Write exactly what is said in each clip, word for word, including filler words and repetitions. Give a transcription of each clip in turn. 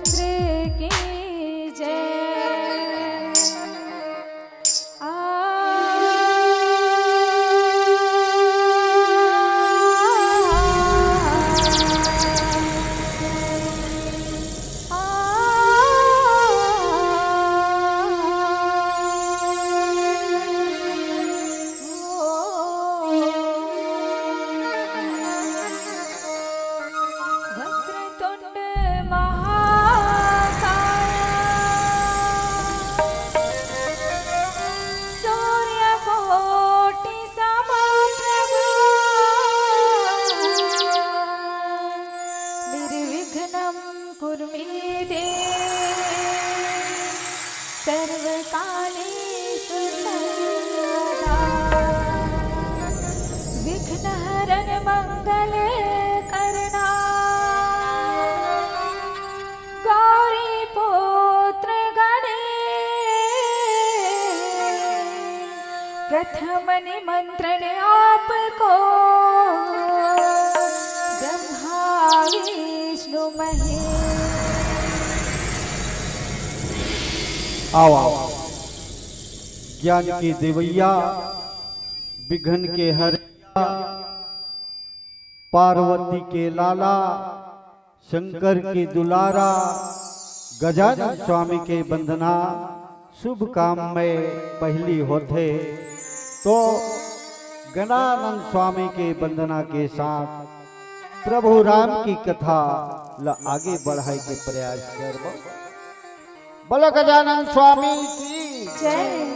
की जय। आ, आ, ओ। वक्रतुंड महाकाय सूर्यकोटि समप्रभ निर्विघ्नं कुरु मे देव सर्वकालेषु सर्वदा। विघ्नहरण मंगल करना गौरी पुत्र गणेश। प्रथम निमंत्रण आपको ब्रह्मा विष्णु महेश। आओ, आओ। ज्ञान के देवैया, विघ्न के हरैया, पार्वती के लाला, शंकर के दुलारा, गजानन स्वामी के वंदना शुभ काम में पहिली होथे। तो गजानन स्वामी के वंदना के साथ प्रभु राम की कथा ला आगे बढ़ाए के प्रयास करबो। बोलो गजानन स्वामी की जय।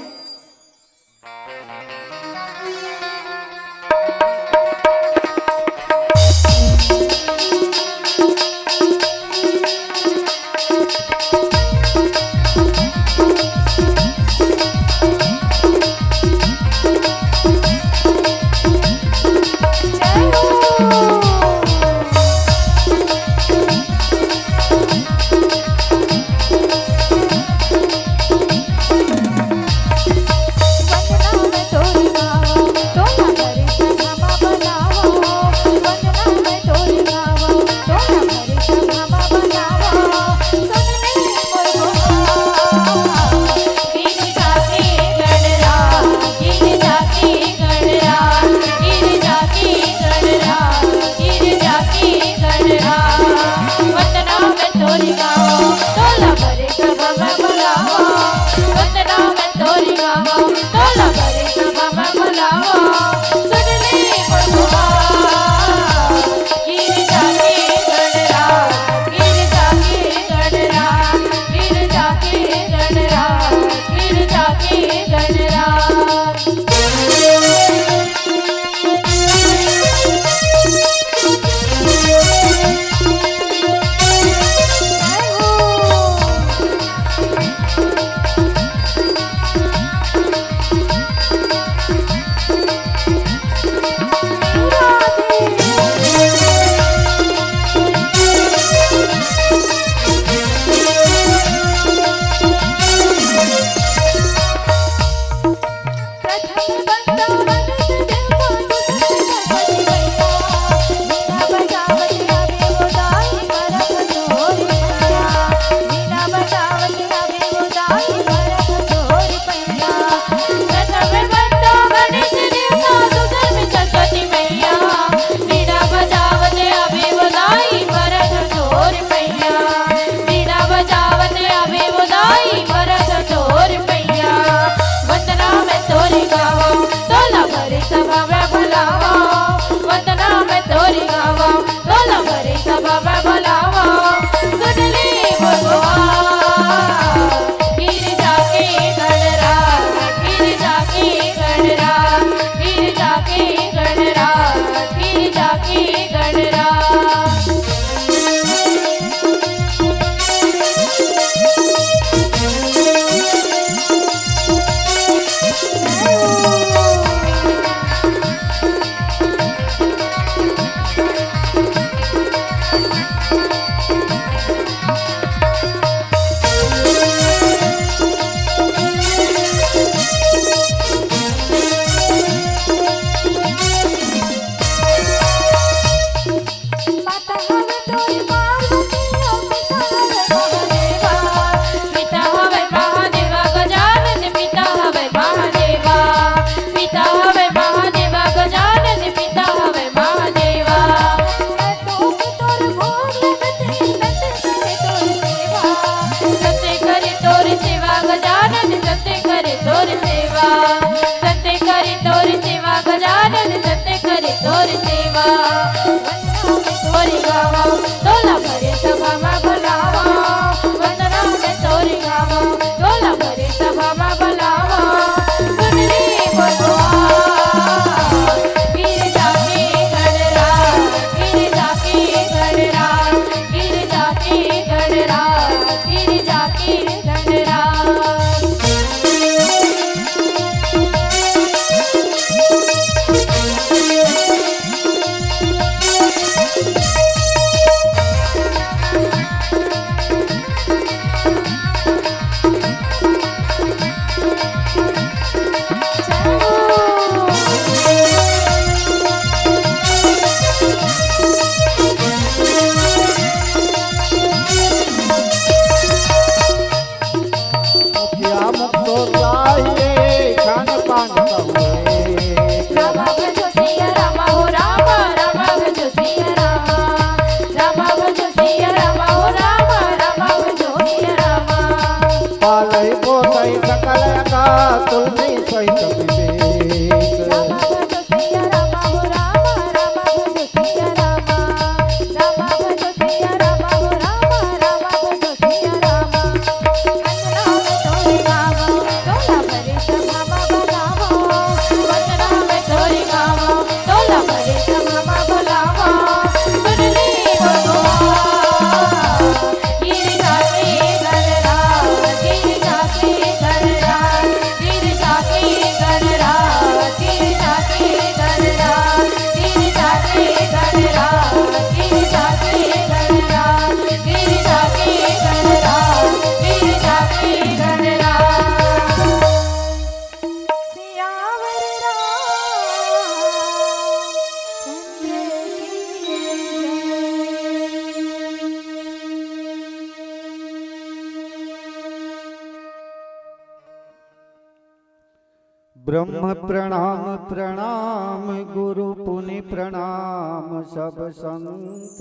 ब्रह्म प्रणाम प्रणाम गुरु पुनि प्रणाम सब संत।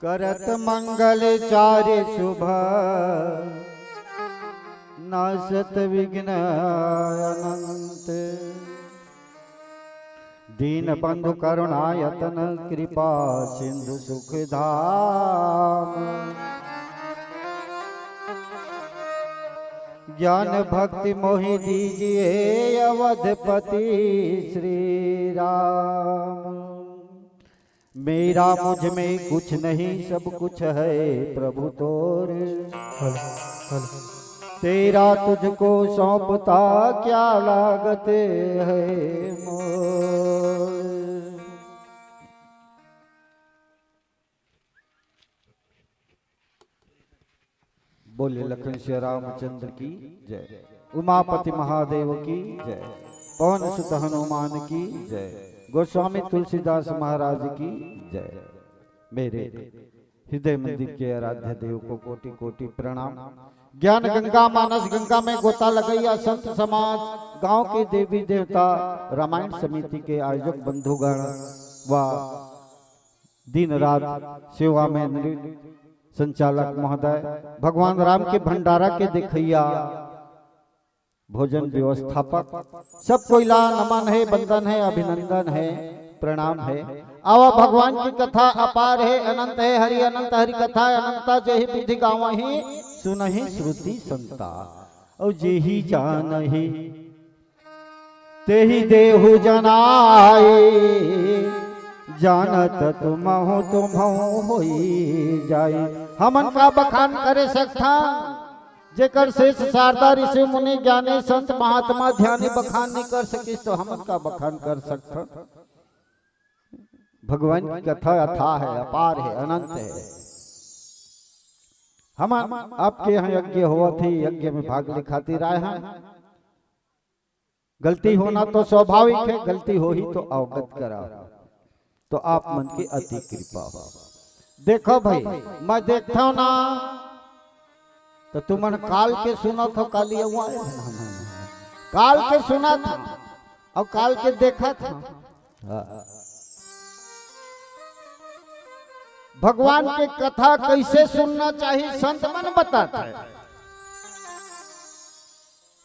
करत मंगल चारि शुभ नासत विघ्न अनंत। दीन बंधु करुणायतन कृपा सिंधु सुख धाम। ज्ञान भक्ति मोहि दीजिए अवधपति श्री राम। मेरा मुझ में कुछ नहीं, सब कुछ है प्रभु तोर। Hello, hello. तेरा तुझको सौंपता क्या लागत है मोर। बोले लखन सिया रामचंद्र की जय, उमापति महादेव की जय, पवन सुत हनुमान की जय, गोस्वामी तुलसीदास महाराज की जय। मेरे हृदय मंदिर के आराध्य देव को कोटि कोटि प्रणाम। ज्ञान गंगा मानस गंगा में गोता लगैया संत समाज, गांव के देवी देवता, रामायण समिति के आयोजक बंधुगण व दिन रात सेवा में निरत संचालक महोदय, भगवान राम के भंडारा के देखैया, भोजन व्यवस्थापक, सब कोई ला नमन है, वंदन है, अभिनंदन है, प्रणाम है। आवा भगवान की कथा अपार है, अनंत है, हरि अनंत हरि कथा अनंता, जेहि विधि गावही सुनहि श्रुति संता। और जेहि जानही तेहि देहु जनाई, जानत तुमहु तुम्हु होई जाई। हमन का बखान करे सकथन, जेकर शेष शारदा ऋषि मुनि ज्ञानी संत महात्मा ध्यानी बखान नहीं कर सकिस, तो हमन का बखान कर सकथन? भगवान की कथा अथाह है, अपार है, अनंत है। हमन आपके यहाँ यज्ञ होवत हे, यज्ञ में भाग ले खातिर आए हैं। गलती होना तो स्वाभाविक है, गलती होही तो अवगत कराओ, तो आप मन के अति कृपा हो। देखो भाई, मैं देखता हूं ना, तो तुमन काल के सुनत हो, काली अगुआ आए हो ना, काल के सुनत हो और काल के देखत हो। हाँ। भगवान के कथा कैसे सुनना चाहिए, संत मन बताते हैं।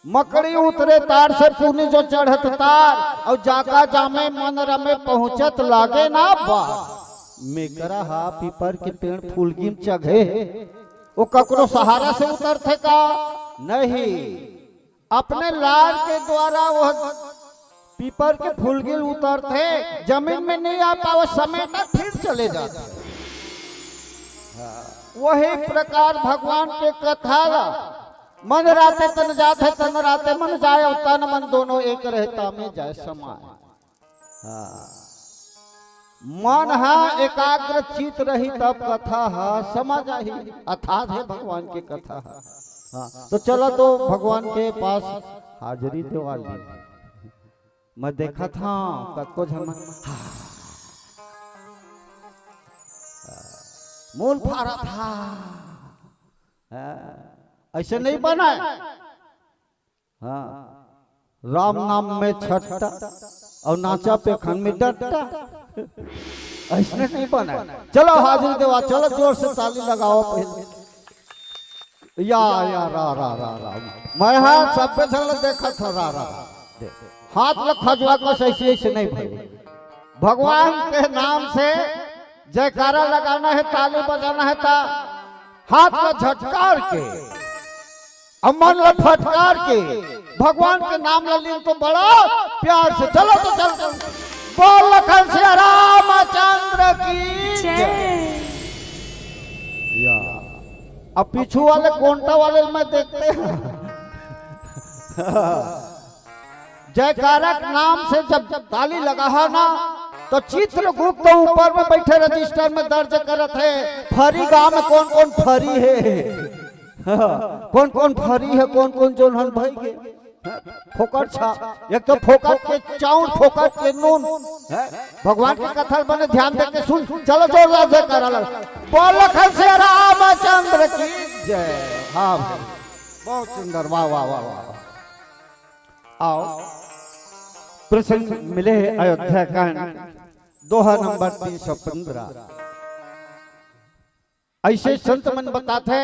मकड़ी उतरे तार से पुनि जो चढ़त तार, और जाका जामे मन रमे पहुंचत लागे ना बार। मेकरा हा पीपर के पेड़ फूलगिम चघे, वो ककरो सहारा से उतरथे का? नहीं, अपने लार के द्वारा वो पीपर के फूलगिल उतरथे, जमीन में नहीं आ पावे, समेट फिर चले जाथे। वही प्रकार भगवान के कथा ला, मन राते तन जाथे, तन राते मन जाए, और तन मन दोनों एक रहे, तामे जाए समाए। हाँ। मन हा एकाग्र चित रही, तब कथा हा समझ आही, अथाह है भगवान के कथा हा। हाँ, तो चलो तो भगवान के पास हाजिरी देवा ली। मैं देखत हंव, कतको झन मन, हाँ, मूल फारत हा। हाँ, ऐसे नहीं बने। हाँ, राम नाम में छट्टा और नाचा पेखन में डट्टा। ऐसने नहीं बने। चलो हाजिरी देवा, चलो जोर से ताली लगाओ पहले। या, या, रा, रा, रा, रा। मैं हा सब झन ल देखत हंव, रा, रा, रा। हाथ ल खजुआ के ऐसे, ऐसे नहीं भाई। भगवान के नाम से जयकारा लगाना है, ताली बजाना है, ता हाथ ल झटकार के, अउ मन ल फटकार के भगवान के नाम ल लीन तो बड़ा प्यार से। चलो तो चल, चल। बोल लखन सिया रामचंद्र की जय। या, अब पीछू वाले कोंटा वाले मैं देखते हैं। जयकारा के नाम से जब ताली लगाहा ना, तो चित्रगुप्त ऊपर में बैठे रजिस्टर में दर्ज करत हे, फरी गांव में कौन कौन फरी हे, कौन कौन फरी हे, कौन कौन जोन हन भई गे। फोकट छा, एक तो फोकट के चाउर, फोकट के नून। हैं? भगवान के कथा बने, ध्यान दे के सुन। चलो जोरदार जयकारा लगा। बोल लखन सिया रामचंद्र की जय। हाँ भाई। बहुत सुंदर, वाह, वाह, वाह, वाह। आओ, प्रसंग मिले हे अयोध्या कांड, दोहा नंबर तीन सौ पंद्रह। ऐसे संत मन बताथे,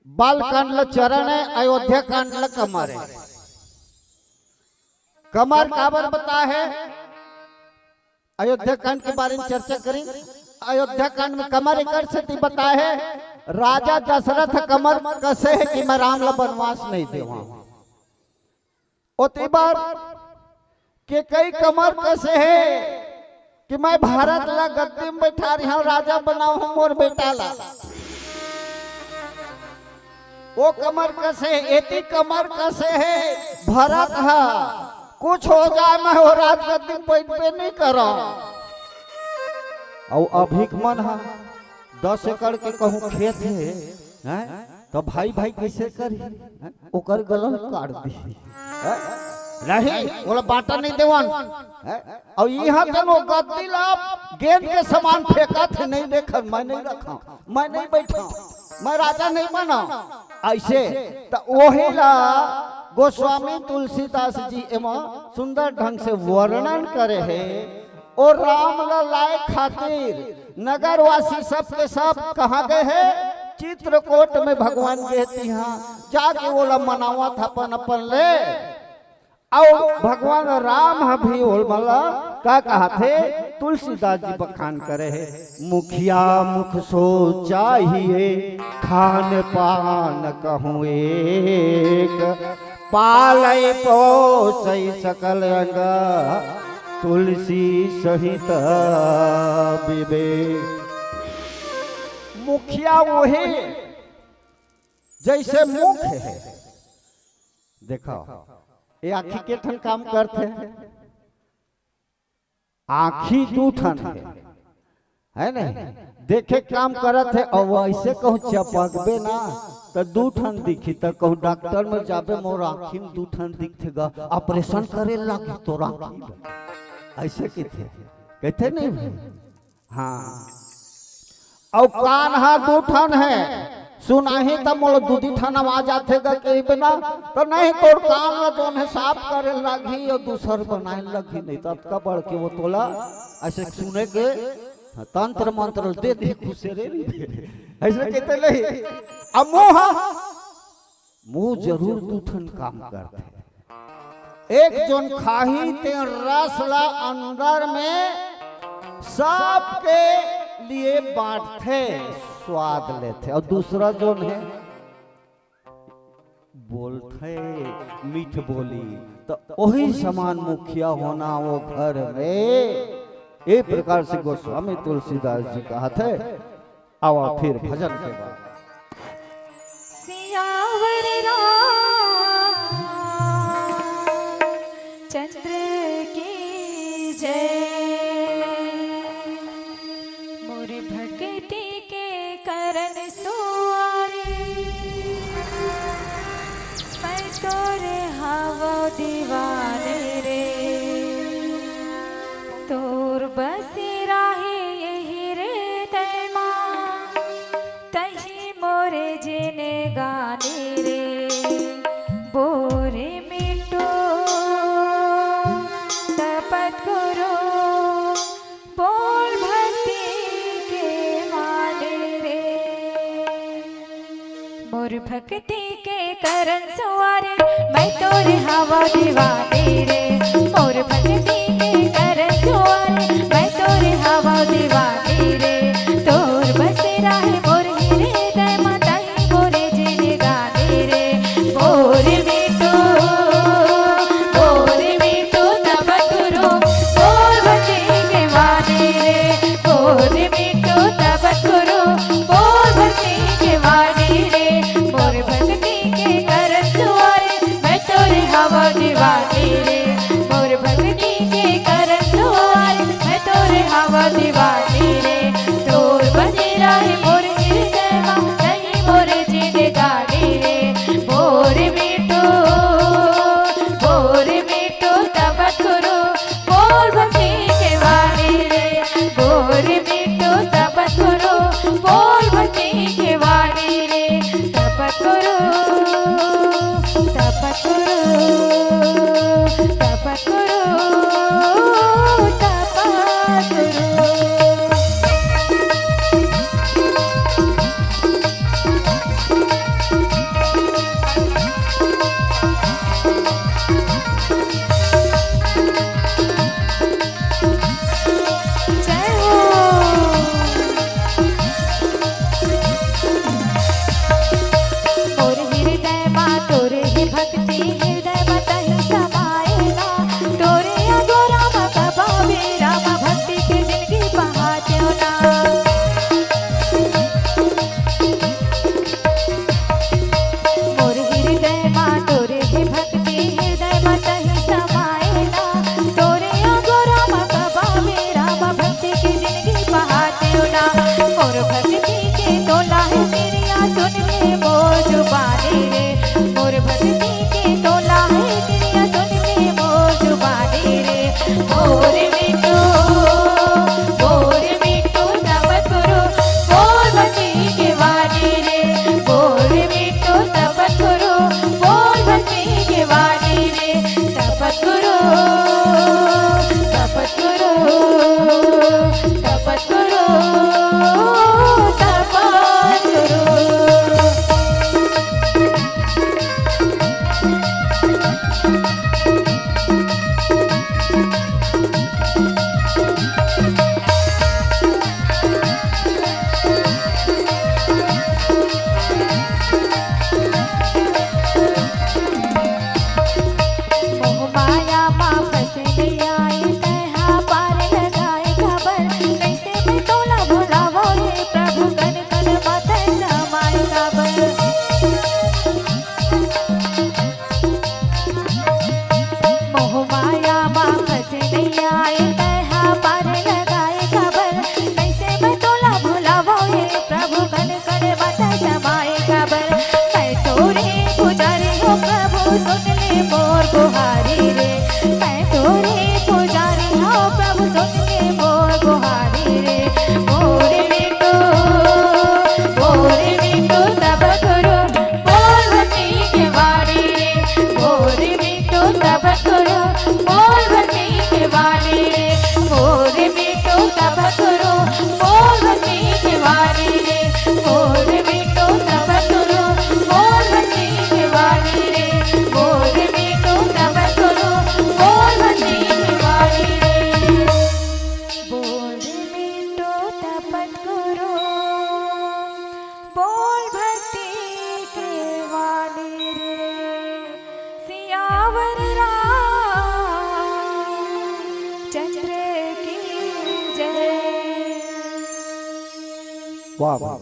बाल कांड ल चरण हे, अयोध्या कांड ल कमर हे। कमर काबर बताहे? अयोध्या कांड के बारे में चर्चा करी। अयोध्या कांड में कमर एकर सेती बताहे, राजा दशरथ कमर कसे हे कि मैं राम ला बनवास नहीं देवां। ओती बार कैकई कमर कसे हे कि मैं भरत ला गद्दी में बैठा रही हूँ, राजा बनाहूँ मोर बेटा ला। ओ कमर कसे हे, एती कमर कसे हे, भरत हा कुछ हो जाए, मैं ओ राजगद्दी में बैठबे नहीं करंव। अउ अभी के मन हा दस एकड़ के कहूँ खेत हे, हैं? तो भाई भाई कैसे करी? हैं? ओकर गला ल काट दी। हैं? नहीं, ओला बांटा नहीं देवन। हैं? अउ इहाँ तन ओ गद्दी ला गेंद के समान फेंकत हे, नहीं देखन, मैं नहीं रखंव, मैं नहीं बैठंव, मैं राजा नहीं बनंव। ऐसे त ओही ला गोस्वामी तुलसीदास जी एमा सुंदर ढंग से वर्णन करे हे। ओ राम ला लाए खातिर नगरवासी सब के सब कहाँ गए हे? चित्रकूट में भगवान गे तिहाँ जाके ओला मनावत अपन अपन ले। अउ भगवान राम ह भी ओल मन ला का कहाथे? तुलसीदास जी बखान करे हे, मुखिया मुख सो चाहिए, खान पान कहूँ एक, पालय पोसय सकल अंग, तुलसी सहित विवेक। मुखिया ओही जैसे मुख हे। देखो, ये आँखी के ठन काम करथे? आँखी दू ठन हे, है नहीं? देखे काम करत हे, अउ ऐसे कहूँ चपकबे ना, त दू ठन दिखी, त कहूँ डॉक्टर में जाबे, मोर आँखी में दू ठन दिखथे गा, ऑपरेशन करे लागी तोर आँखी ला। ऐसे कहिथे, कहिथे नहीं? हाँ। अउ कान हा दू ठन हे, सुनाही त मोला दू दी ठन आवाज आथे गा कहिबे ना, त नहीं, तोर कान ला जोन हे साफ करे लागही अउ दूसर बनाए लागही, नहीं त अतका बड़ के वो तोला ऐसे सुने के तंत्र मंत्र दे दे खुसे रे। ऐसे कहिथे नहीं। अब मुँह, मुँह जरूर दू ठन काम करथे। एक जोन खाही ते रस ला अंदर में सबके लिए बांटथे, स्वाद लेथे, अउ दूसरा जोन हे बोलथे मीठ बोली, त ओही समान मुखिया होना वो घर में। ए प्रकार से गोस्वामी तुलसीदास जी कहाथे। आवा फिर भजन के बाद। सियावर रामचंद्र की जय। मोर भक्ति के करन सुवारे, मैं तोर हवँव दीवाने रे। तोर बसेरा हे यही हृदय मा, तहीं मोर जिनगानी रे। बोल मिट्ठू, तपत गुरु, बोल भक्ति के माने रे। मोर भक्ति के करन सुवारे, मैं तोर हवँव दीवाने रे। मोर भक्ति के करन सुवारे, मैं तोर हवँव दीवाने रे। तोर बसेरा हे मोर हृदय मा, तहीं मोर जिनगानी रे। बोल मिट्ठू, बोल मिट्ठू, तपत गुरु, बोल भक्ति के माने रे। बोल मिट्ठू, तपत गुरु, बोल भक्ति के माने रे। मोर भक्ति के करन सुवारे, मैं तोर हवँव दीवाने रे। मोर भक्ति के करन सुवारे, मैं तोर हवँव दीवाने रे। वाह भाई।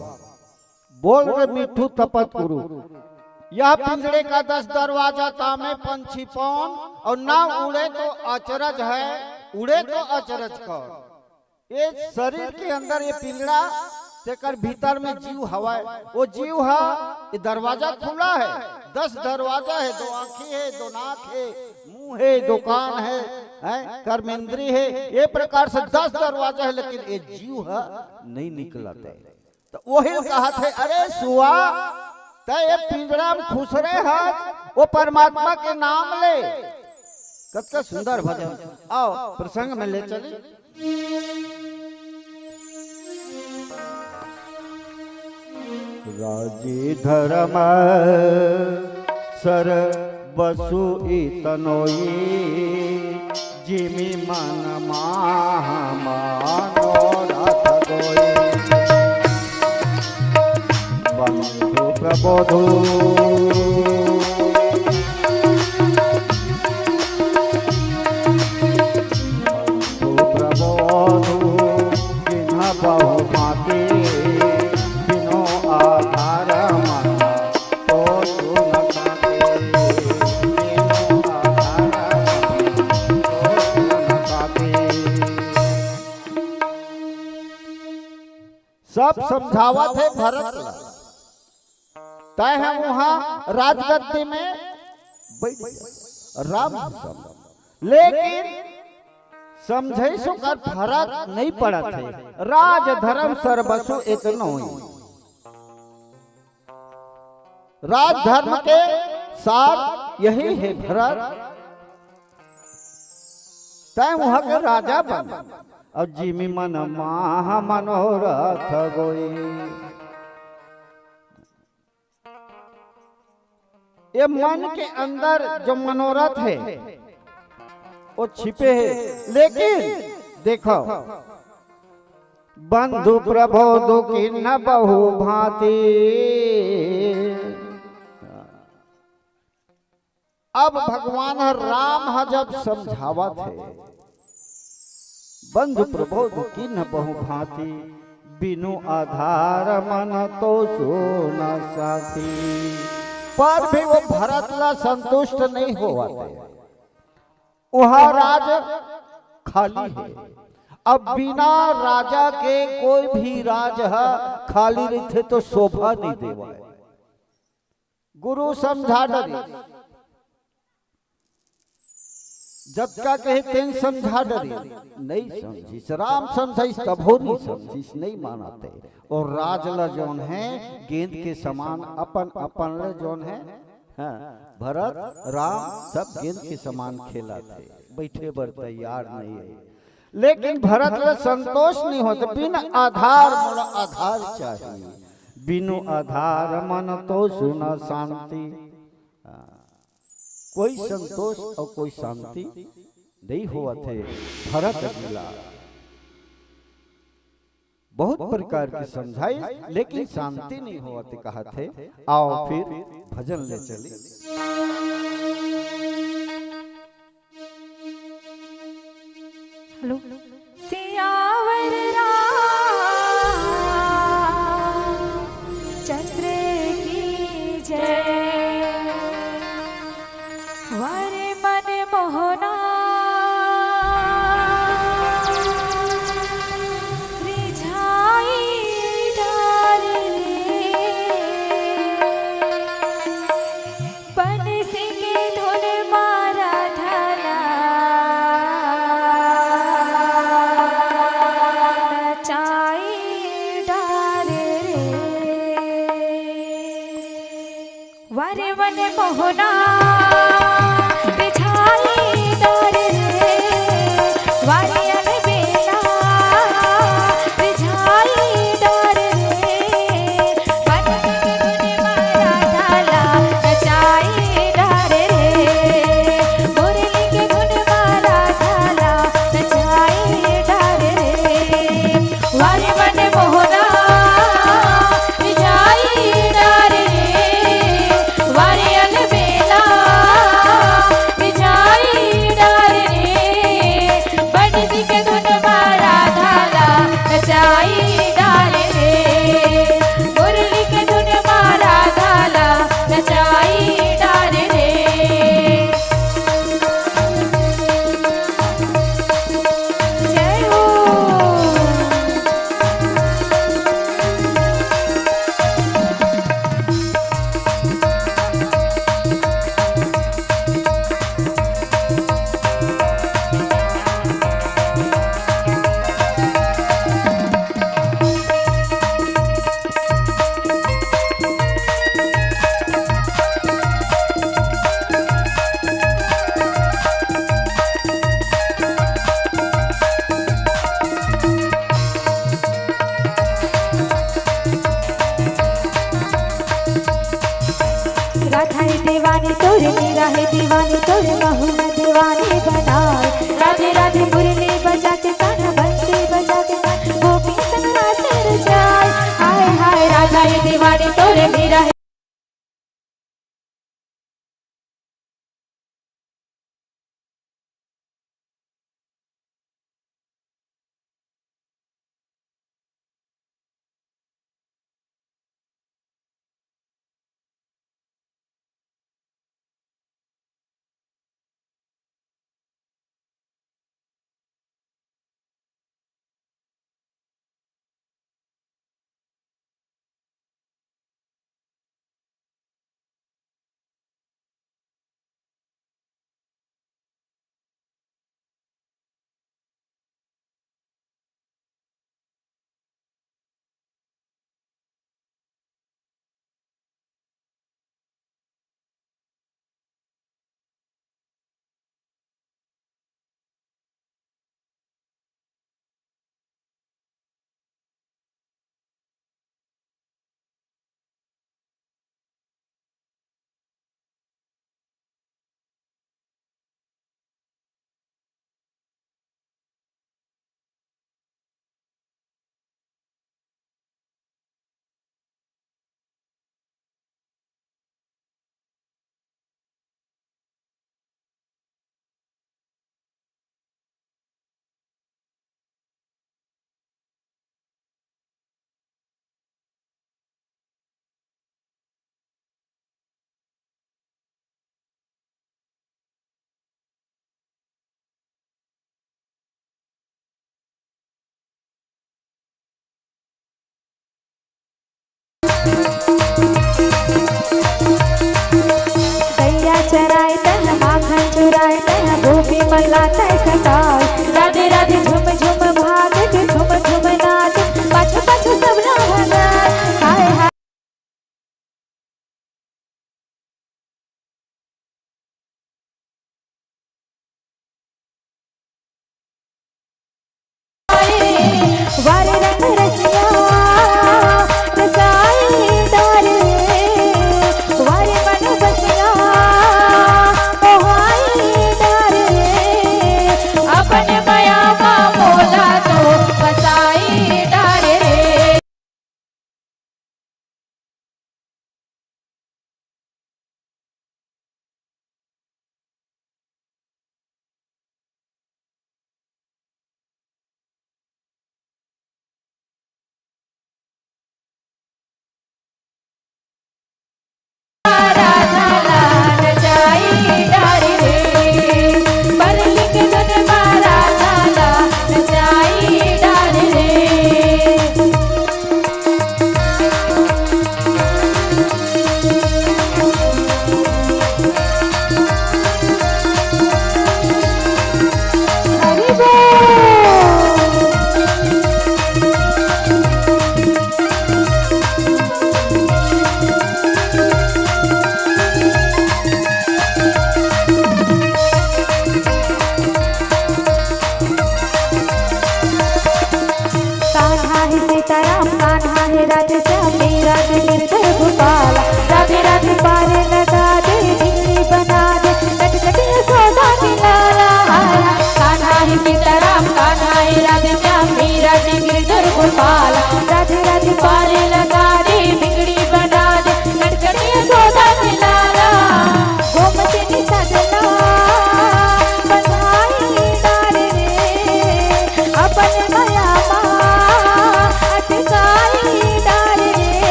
बोल रे मिट्ठू तपत गुरु। यह पिंजड़े का दस दरवाजा, तामे पंछी पौन, और ना उड़े तो अचरज है, उड़े तो अचरज कौन। ये शरीर के अंदर ये पिंजड़ा, तेकर भीतर में जीव हवय, वो जीव हा, ये दरवाजा खुला है, दस दरवाजा है, दो आंखें है, दो नाक है, मुंह है, दो कान है, हैं, कर्मेंद्री है, ये प्रकार से दस दरवाजा है, लेकिन ये जीव हा नहीं निकलत है। तो वही कहत हे, "अरे सुआ, तै ये पिंजरा में खुसरे हस, वो परमात्मा के नाम ले।" कतका सुंदर भजन। आओ, प्रसंग में ले चली। राजी धर्म सर बसु इतनोई, जिमि मन माह मनोरथ गोई। बंधु प्रबोधु, बंधु प्रबोधु, किन्ह बहु भांति, बिनु आधार मन सब समझावत हे भरत ला, तै ह उहाँ राजगद्दी में बैठ जा, राम जी समझ। लेकिन समझइस ओकर फरक नहीं पड़त हे। राजधर्म सर्वसु एतनोई। राजधर्म के सार यही हे भरत। तै उहाँ के राजा बन, अउ जिमि मन माह मनोरथ गोई। ये मन के अंदर जो मनोरथ हे, वो छिपे हे। लेकिन देखो, बंधु प्रबोधु किन्ह बहु भांति। अब भगवान ह राम ह जब समझावत हे, बंधु प्रबोधु किन्ह बहु भांति, बिनु आधार मन तो सुन साथी। पर भी वो भरत ला संतुष्ट नहीं होवत हे। वह राज खाली हे। अब बिना राजा के कोई भी राज ह खाली रहिथे तो शोभा नहीं देवय। गुरु समझा डरे, जतका कहे तेन समझा डरे, नहीं समझिस। राम समझाइस तभो नहीं समझिस, नहीं मानत हे। अउ राज ल जौन हे गेंद के समान अपन अपन ल जौन हे, हाँ, भरत राम सब गेंद के समान खेलत हे, बैठे बर तैयार नहीं हे। लेकिन भरत ल संतोष नहीं होत, बिन आधार मोला आधार चाहिए, बिनु आधार मन तो सुन शांति। हाँ, कोई संतोष अउ कोई शांति नहीं होवत हे भरत जी ला। बहुत प्रकार के समझाइस, लेकिन शांति नहीं होवत हे कहत हे। आओ फिर भजन ले चली। हेलो। सियावर रामचंद्र की जय। वर मन मोहना रिझाई डारे। बंसी के धुन मारा धारा नचाई डारे रे। वर मन मोहना बिछाई डारे रे। वर अलबेला बिछाई डारे रे। बंसी के धुन मारा धारा नचाई डारे रे। मुरली के धुन मारा धारा नचाई डारे रे। वर मन मोहना रिझाई डारे रे। वर अलबेला तोरे मीरा हे दीवानी, तोरे महू में दीवानी बनाए। राधे राधे मुरली बजा के कान्हा, बंसी बजा के कान्हा, गोपी संग नाचे रे जाए। हाय हाय राधा हे दीवानी, तोरे मीरा हे गैया चराए तैं, माखन चुराए तैं, गोपी मन ला तैं सताए। राधे राधे झुम झुम भाग के, झुम झुम नाच, पाछू पाछू सब ला भगाए। हाय हाय। वारे रंग रसिया रसाई डारे, वारे मन बसिया मोहाई डारे।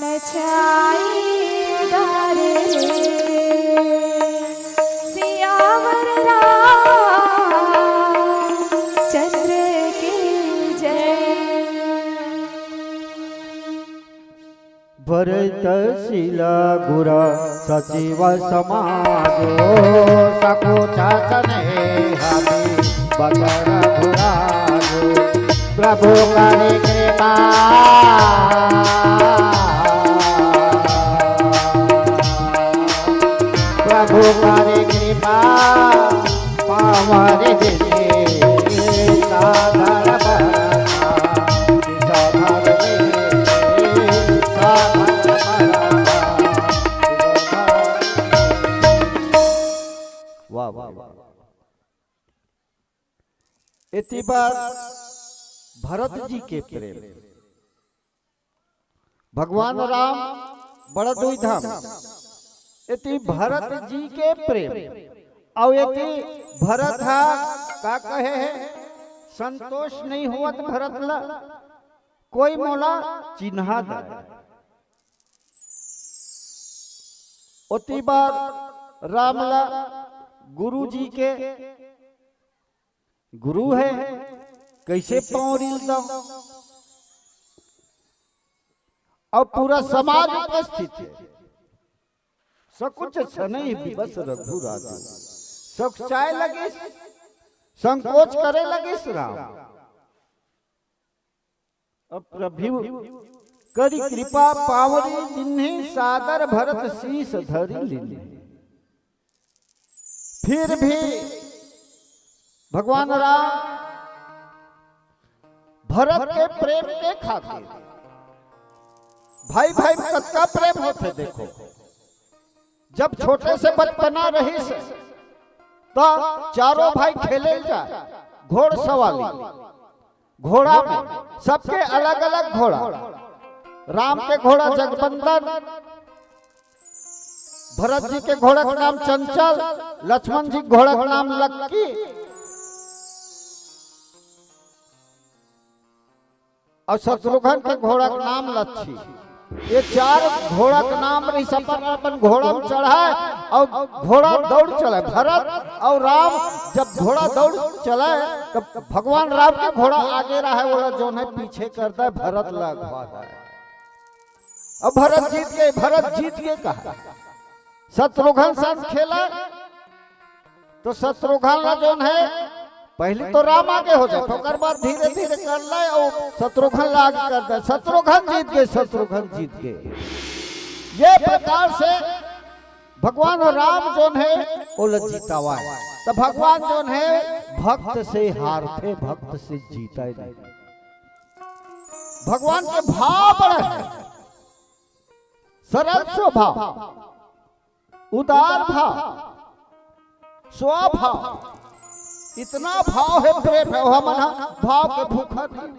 नचाई डारे रे सियावर रामचंद्र की जय। बरत सिला गुरा सचिव समाज सकुच स्नेह बकर घुराज। प्रभु करी कृपा, प्रभु करी कृपा, पावन जिनके साधन बरसा, साधन जिनके साधन बरसा। वाह, वाह, वाह। एती बार भरत जी के प्रेम, भगवान राम बड़ा दुई धाम, एती भरत जी के प्रेम, अउ एती भरत हा का कहे हे, संतोष नहीं होवत भरत ला, कोई मोला चिन्हा दे। ओती बार राम ला गुरु जी के गुरु हे, कइसे पाँव रील दंव? अउ पूरा समाज उपस्थित हे। सकुच स्नेह विवश रघुराज। सकुचाए लगिस, संकोच करे लगिस राम। अब प्रभु करी कृपा पाँव रील दीन्ही, सादर भरत शीश धरि लीन्ही। फिर भी भगवान राम भरत के प्रेम के खातिर, भाई भाई में कतका प्रेम होथे देखो। जब छोटे से बचपना रहिस त चारों भाई खेले जाए घोड़सवारी, घोड़ा में सबके अलग-अलग घोड़ा। राम के घोड़ा जगबंदन, भरत जी के घोड़ा के नाम चंचल, लक्ष्मण जी के घोड़ा के नाम लक्की, अउ शत्रुघ्न के घोड़ा के नाम लच्छी। ये चार घोड़ा के नाम रहिस, अपन अपन घोड़ा में चढ़ाए अउ घोड़ा दौड़ चलाए। भरत अउ राम जब घोड़ा दौड़ चलाए, तब भगवान राम के घोड़ा आगे रहे, ओला जोन हे पीछे कर दे, भरत ला अगवा दे। अब भरत जीत गे, भरत जीत गे कहा, शत्रुघ्न संग खेला, तो शत्रुघ्न ला जोन हे, पहली तो राम आगे हो जाए, ओकर बाद धीरे धीरे कर ले अउ शत्रुघ्न ला आगे कर दे। शत्रुघ्न जीत गे, शत्रुघ्न जीत गे। ये प्रकार से भगवान राम जोन हे, ओला जितावाए। त भगवान जोन हे, भक्त से हारथे, भक्त से जीते नहीं। भगवान के भाव बड़ा हे, सरल स्वभाव, उदार भाव, स्वभाव, इतना भाव हे, प्रेम हे, हमन ह भाव के भूखा नहीं।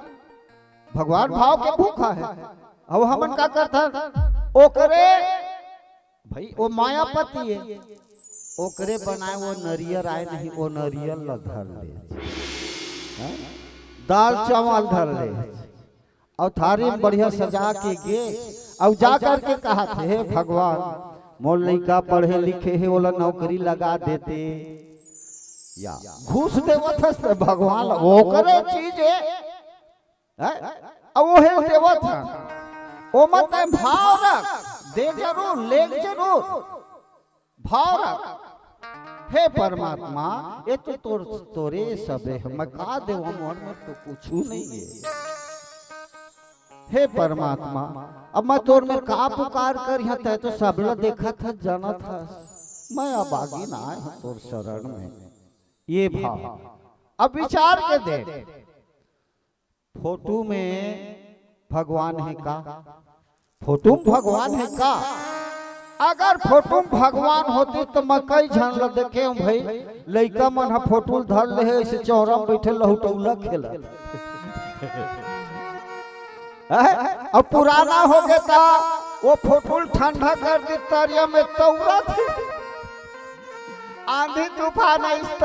भगवान भाव के भूखा हे। अब हमन का करथन? ओकरे, भाई, वो मायापति हे, ओकरे बनाए वो नरियर आए नहीं, वो नरियर ला धर ले, हैं? दाल चावल धर ले, अउ थारी में बढ़िया सजा के गे, अउ जा करके कहा थे, "हे भगवान, मोर लइका पढ़े लिखे हे, ओला नौकरी लगा देते।" या घूस देवत हस त भगवान ला, ओकरे चीज हे, हैं? अब वो हे देवत हन, ओमा तैं भाव रख, दे जरूर, ले जरूर, भाव रख। हे परमात्मा, ये तो तोर, तोरे सबे हे, मैं का देवं, मोर में तो कुछु नहीं हे। हे परमात्मा, अब मैं तोर में का पुकार करिहां, तैं तो सबला देखत हस, जानत हस, मैं अभागिन आए हंव तोर शरण में। ये भाव। अब विचार के देख, फोटू में भगवान हे का? फोटू में भगवान हे का? अगर फोटू में भगवान होतिस त मैं कई झन ल देखे हंव भाई, लइका मन ह फोटू ल धर ले हे, अइसे चौरा में बइठे लहुटौला खेलत। हैं? अब पुराना हो गे त वो फोटू ल ठंडा कर दिस, तरिया में तौरत हे। आंधी तूफान अइस त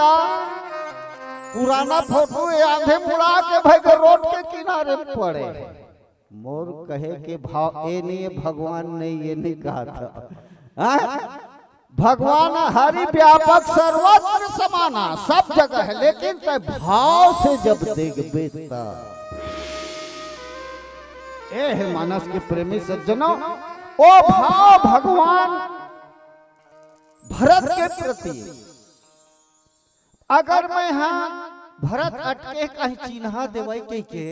पुराना फोटू ये आंधी मुड़ा के भाई के रोड के किनारे में पड़े। मोर कहे के भाव ए नहीं है, भगवान नहीं, ये नहीं कहा था। हाँ? भगवान हरि व्यापक सर्वत्र समाना, सब जगह है, लेकिन तै भाव से जब देखबे त। ए हे मानस के प्रेमी सज्जनों, ओ भाव भगवान भरत के प्रति, अगर मैं हा भरत अटके कहीं चिन्हा देवई कहिके,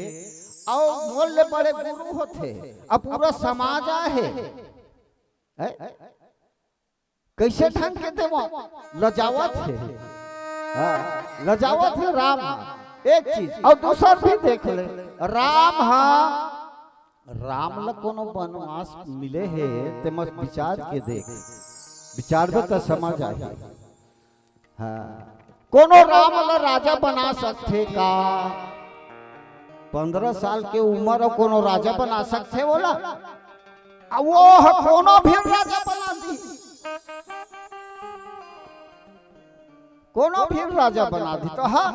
अउ मोर ले बड़े गुरु होथे, अब पूरा समाज आहे, हैं? कइसे ढंग के देवो? लजावत हे। हाँ, लजावत हे राम हा। एक चीज, अउ दूसर भी देख ले, राम हा, राम ल कोनो बनवास मिले हे, ते मस विचार के देख, विचारबे त समझ आही। हाँ, कोनो राम ल राजा बना सकथे का? पंद्रह साल के उमर अउ कोनो राजा बना सकथे ओला? आ वो ह कोनो भी राजा बना दी, कोनो भी राजा बना दी। तो हाँ,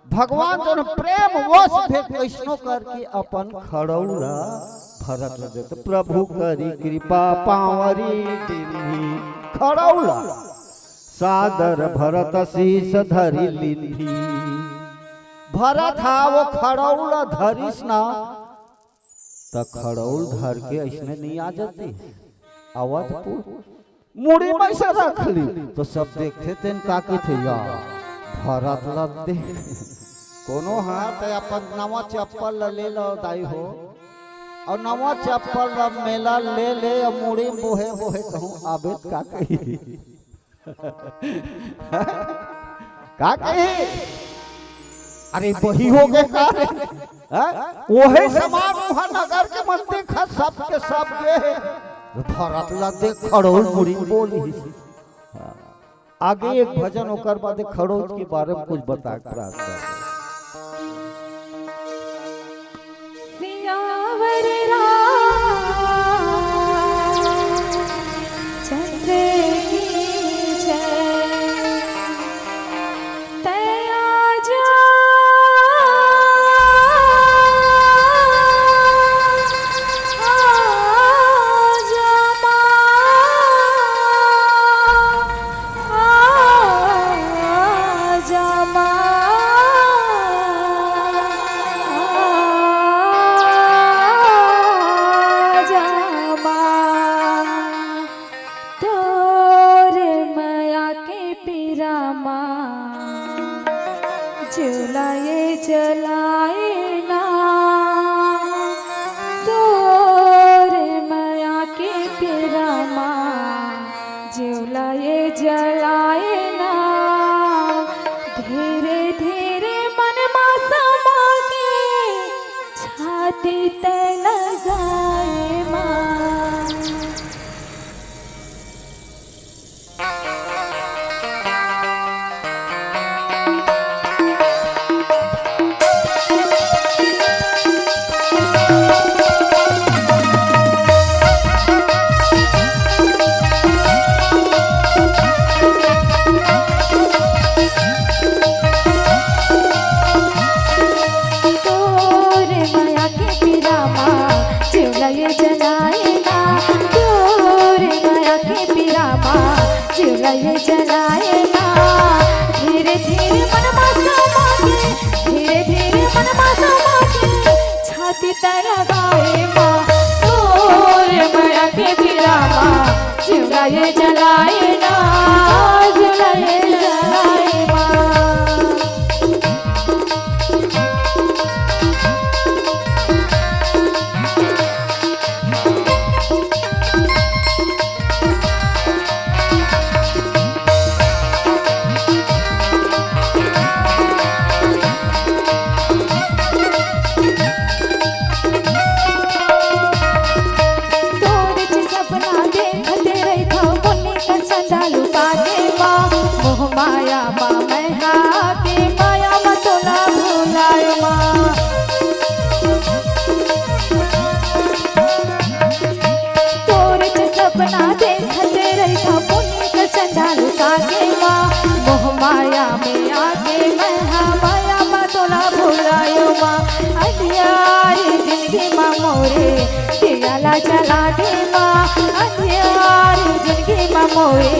भगवान जोन प्रेम वश भेद कइसनो करके अपन खड़उल ला भरत ल देथे। प्रभु करी कृपा पांवरी दीन्ही, खड़उल ला सादर भरत शीश धरि लीन्ही। भरत हा वो खड़उल ला धरिस ना, त खड़उल धर के अइसने नहीं आ जाती, आवत पू मुड़ी में से रख ली, तो सब देखथे तेन का कथे, "या भरत ल देख।" कोनो हा त अपन नवा चप्पल ल ले लो दाई हो, अउ नवा चप्पल ल मेला ले ले, अउ मुड़ी बोहे बोहे कहूँ आबे त का कही? का कही? अरे वही हो गए का रे? हैं? वही समान उहाँ नगर के मन देखा, सबके सब गे हे। भरत ल देख खड़उल मुड़ी बोली। हाँ। आगे एक भजन, ओकर बाद खड़उल के बारे में कुछ बता के प्रार्थना। सियावर रामचंद्र की जय। तै आजा, आजा माँ, आजा माँ, आजा माँ। तोर मया के पीरा मा, जिउला ये जलाए ना। तोर मया के पीरा मा, जिउला ये जलाए ना। धीरे धीरे मन मा समा के, छाती तै लगाए मा। तोर मया के पीरा मा, जिउला ये जलाए ना। तोर मया के पीरा मा, जिउला ये जलाए ना। धीरे धीरे मन मा समा के, धीरे धीरे मन मा समा के, छाती तै लगाए मा। तोर मया के पीरा मा, जिउला ये जलाए ना, जिउला ये जलाए मा। तोर सपना देखत रहिथव, मुन्नी जला दे माँ, अंधियार जिंदगी मा मोरे,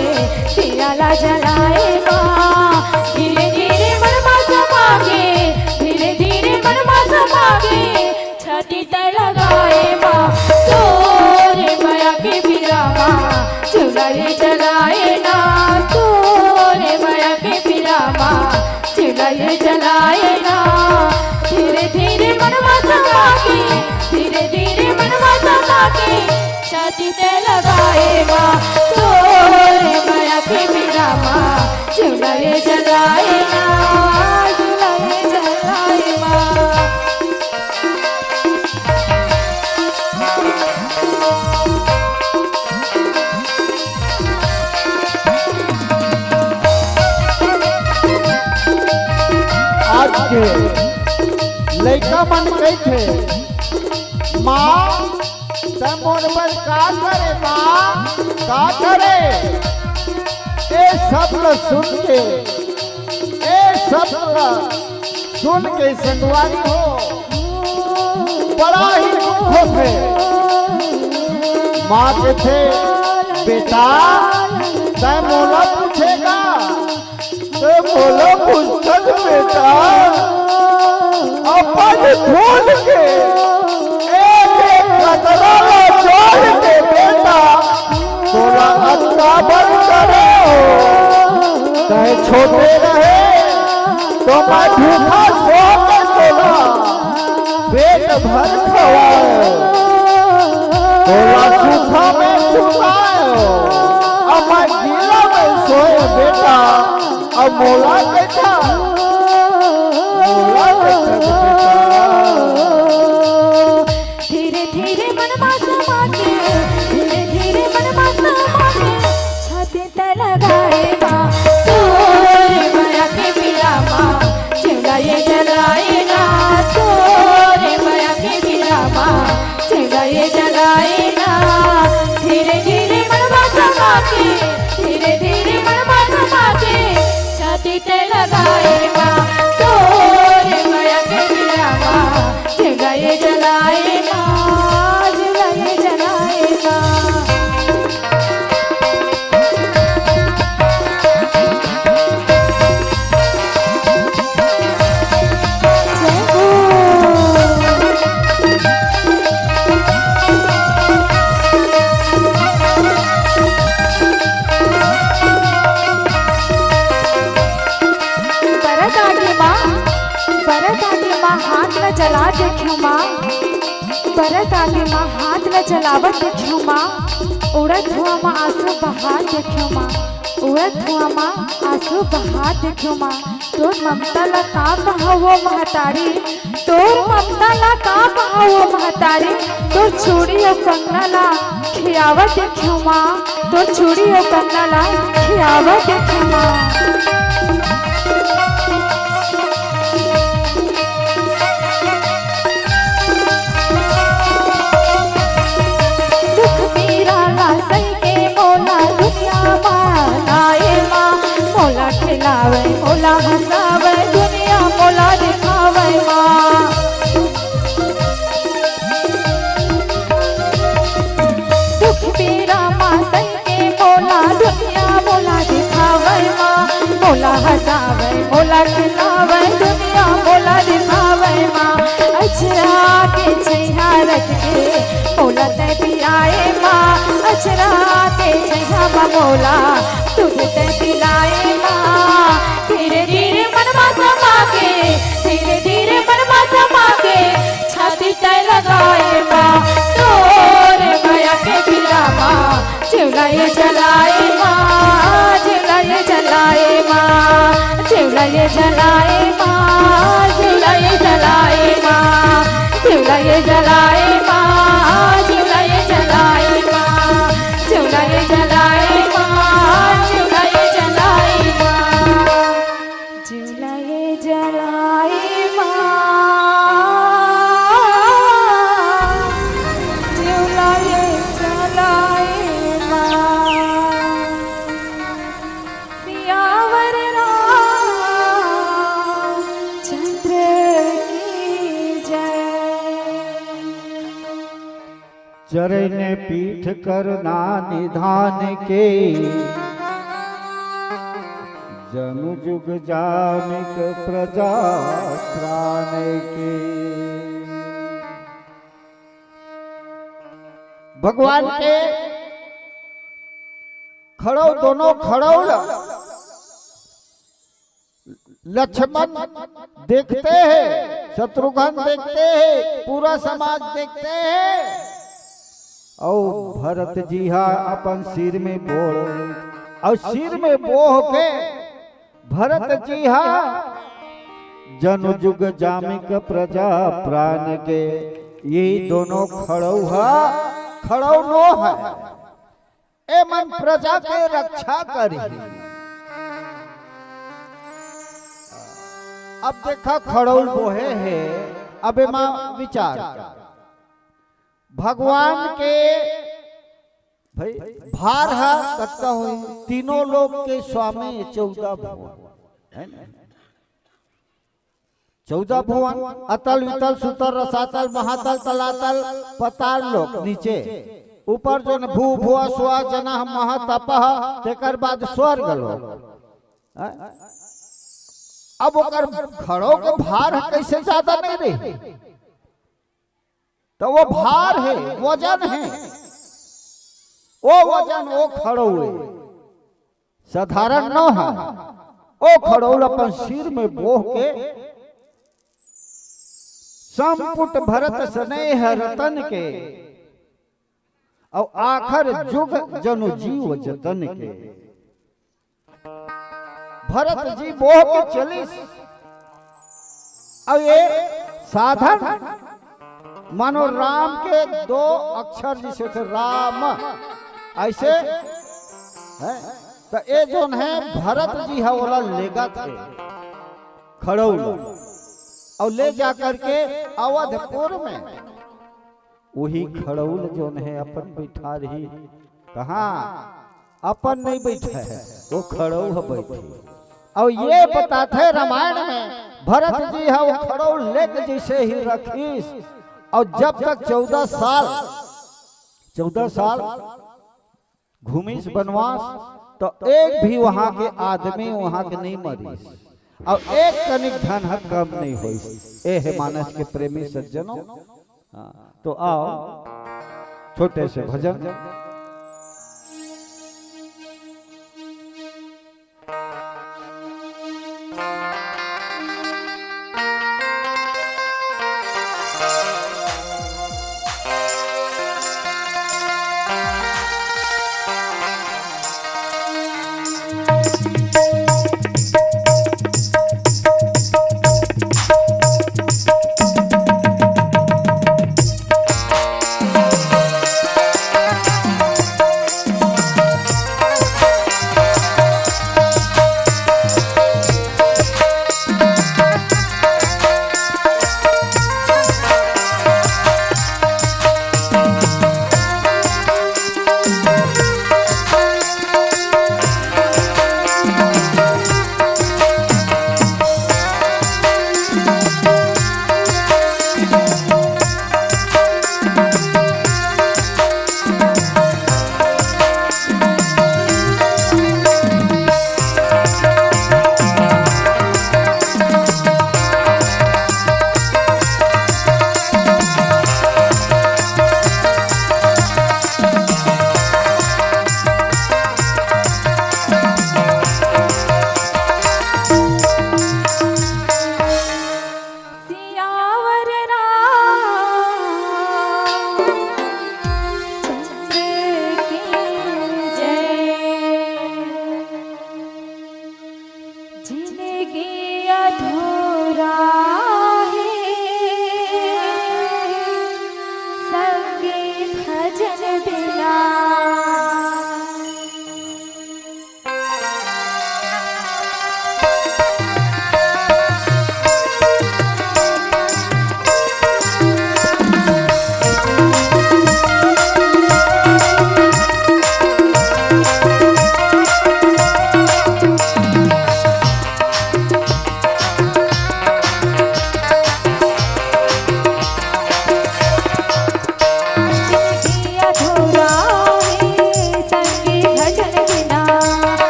दिया ला जलाए माँ। धीरे धीरे मन मा समा के, धीरे धीरे मन मा समा के, छाती तै लगाए माँ, तोरे मया के पीरा मा, जिउला ये जलाए ना, तोरे मया के पीरा मा, जिउला ये जलाए ना। धीरे धीरे मन मा समा के, धीरे धीरे मन मा समा के, छाती तै लगाए माँ, तोरे मया के पीरा मा, जिउला ये जलाए ना, जिउला ये जलाए माँ। आज के लइका मन कहिथे, "माँ, तै मोर बर का करे, माँ, का करे?" ए सब ल सुन के, ए सब ल सुन के संगवारी हो, बड़ा ही दुख होथे। माँ कहिथे, "बेटा, तै मोला पूछे का?" तै मोला पूछथस बेटा, अपन खून के एक एक कतरा ला जोड़ के बेटा, तोला अतना बड़ करे हों। तै छोटे रहे तो मैं भूखा सो के तोला पेट भर खवाए हों। तोला सूखा में सुताए हों, अब मैं गीला में सोए बेटा, अब मोला कहिथे, मोला कहिथे बेटा। धीरे धीरे मन मा समा के, धीरे धीरे मन मा समा के, छाती तै लगाए माँ, तोरे मया के पीरा मा, जिउला ये जलाए ना, तोरे मया के पीरा मा, जिउला ये जलाए ना। धीरे धीरे मन मा समा के, धीरे धीरे मन मा समा के, छाती तै लगाए माँ, तोरे मया के पीरा मा, जिउला ये जलाए माँ, जिउला ये जलाए माँ। बरत आगे माँ, बरत आगे माँ, हाथ ला जला देखेंव माँ। बरत आगे माँ, हाथ ला जलावत देखेंव माँ। उड़त धुआं मा आंसू बहात देखेंव माँ। उड़त धुआं मा आंसू बहात देखेंव माँ। तोर ममता ला का कहंव ओ महतारी, तोर ममता ला का कहंव ओ महतारी। तोर चूड़ी अउ कंगना ला खियावत देखेंव माँ, तोर चूड़ी अउ कंगना ला खियावत देखेंव माँ। दुख पीरा ला सहि के मोला दुनिया मा लाए माँ, मोला खिलावय, मोला हंसावय, दुनिया मोला दिखावय माँ। दुख पीरा मा सहि के मोला दुनिया मोला दिखावय माँ, मोला हंसावय, मोला खिलावय, दुनिया मोला दिखावय माँ। अचरा के छैया रख के मोला तै पियाए माँ, अचरा के छैया मा मोला दूध तै पिलाए माँ। धीरे धीरे मन मा समा के, धीरे धीरे मन मा समा के, छाती तै लगाए माँ, तोरे मया के पीरा मा, जिउला ये जलाए माँ, जिउला ये जलाए माँ, जिउला ये जलाए माँ, जिउला ये जलाए माँ, जिउला ये जलाए माँ, जिउला ये जलाए माँ, जिउला ये जलाए माँ, जिउला ये जलाए माँ। जिउला ये जलाए माँ, जिउला ये जलाए माँ। सियावर रामचंद्र की जय। चरन पीठ करुणा निधान के, जनु जुग जामिक प्रजा प्राण के। भगवान के खड़ऊ, दोनों खड़ऊ ल-, लक्ष्मण देखते हैं, शत्रुघ्न देखते हैं, पूरा समाज देखते हैं, और भरत जी हा अपन सिर में बोह, और सिर में बोह के भरत जी हा जनु जुग जामिक प्रजा प्राण के, ये दोनों खड़ऊ हा, खड़ऊ नो है। ए मन प्रजा के रक्षा करही। अब देखा, खड़ऊ बोहे हे, अब एमा विचार कर। भगवान के भाई भार हा कतका होही? तीनों लोक के स्वामी चौदह भुवन, है ना? चौदह भुवन, अतल वितल सुतल रसातल महातल तलातल, पताल लोक नीचे, ऊपर जोन भू भुवा स्वा जनः मह तपः, तेकर बाद स्वर्ग लोक। हैं? अब ओकर खड़ऊ के भार ह कइसे ज्यादा नहीं रही? तो वो भार है, वजन है, वो वजन, वो खड़ऊ है, साधारण न है। वो खड़ऊ ल अपन सिर में बोह के संपुट भरत स्नेह रतन के, और आखर जुग जनु जीव जतन के। भरत जी बोह के चलिस। अब ये साधन मानो राम के दो अक्षर जैसे थे, राम ऐसे है, तो ये जोन है भरत जी हा ओला लेगत हे खड़ऊ ल, और ले जा करके अवधपुर में वही खड़ऊ ल जोन है अपन बैठा रही। कहाँ? अपन नहीं बैठा है, वो खड़ऊ ह बैठे। और ये बताथे रामायण में, भरत जी हा वो खड़ऊ लेके जैसे ही रखिस, और जब तक चौदह साल, चौदह साल घूमिस बनवास, तो एक भी वहां के आदमी वहां के नहीं मरिस, और एक कनिक धन ह कम नहीं होइस। ए हे मानस के प्रेमी सज्जनों, हाँ, तो आओ, छोटे से भजन।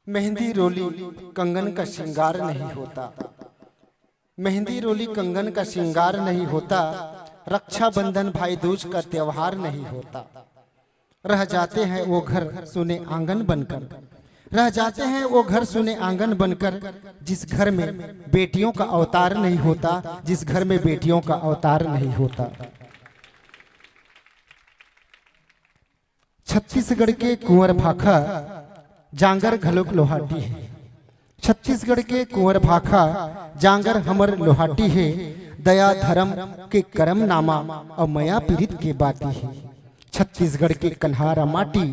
मेहंदी रोली कंगन का श्रृंगार नहीं होता, मेहंदी रोली कंगन का श्रृंगार नहीं होता, रक्षाबंधन भाई दूज का त्योहार नहीं होता। रह जाते हैं वो घर सुने आंगन बनकर, रह जाते हैं वो घर सुने आंगन बनकर, जिस घर में बेटियों का अवतार नहीं होता, जिस घर में बेटियों का अवतार नहीं होता। छत्तीसगढ़ के कुंवर भाखा जांगर घलोक लोहाटी हे। छत्तीसगढ़ के कुंवर भाखा जांगर हमर लोहाटी हे। दया धर्म के करम नामा अउ मया पीरित के बाती हे। छत्तीसगढ़ के कन्हार माटी,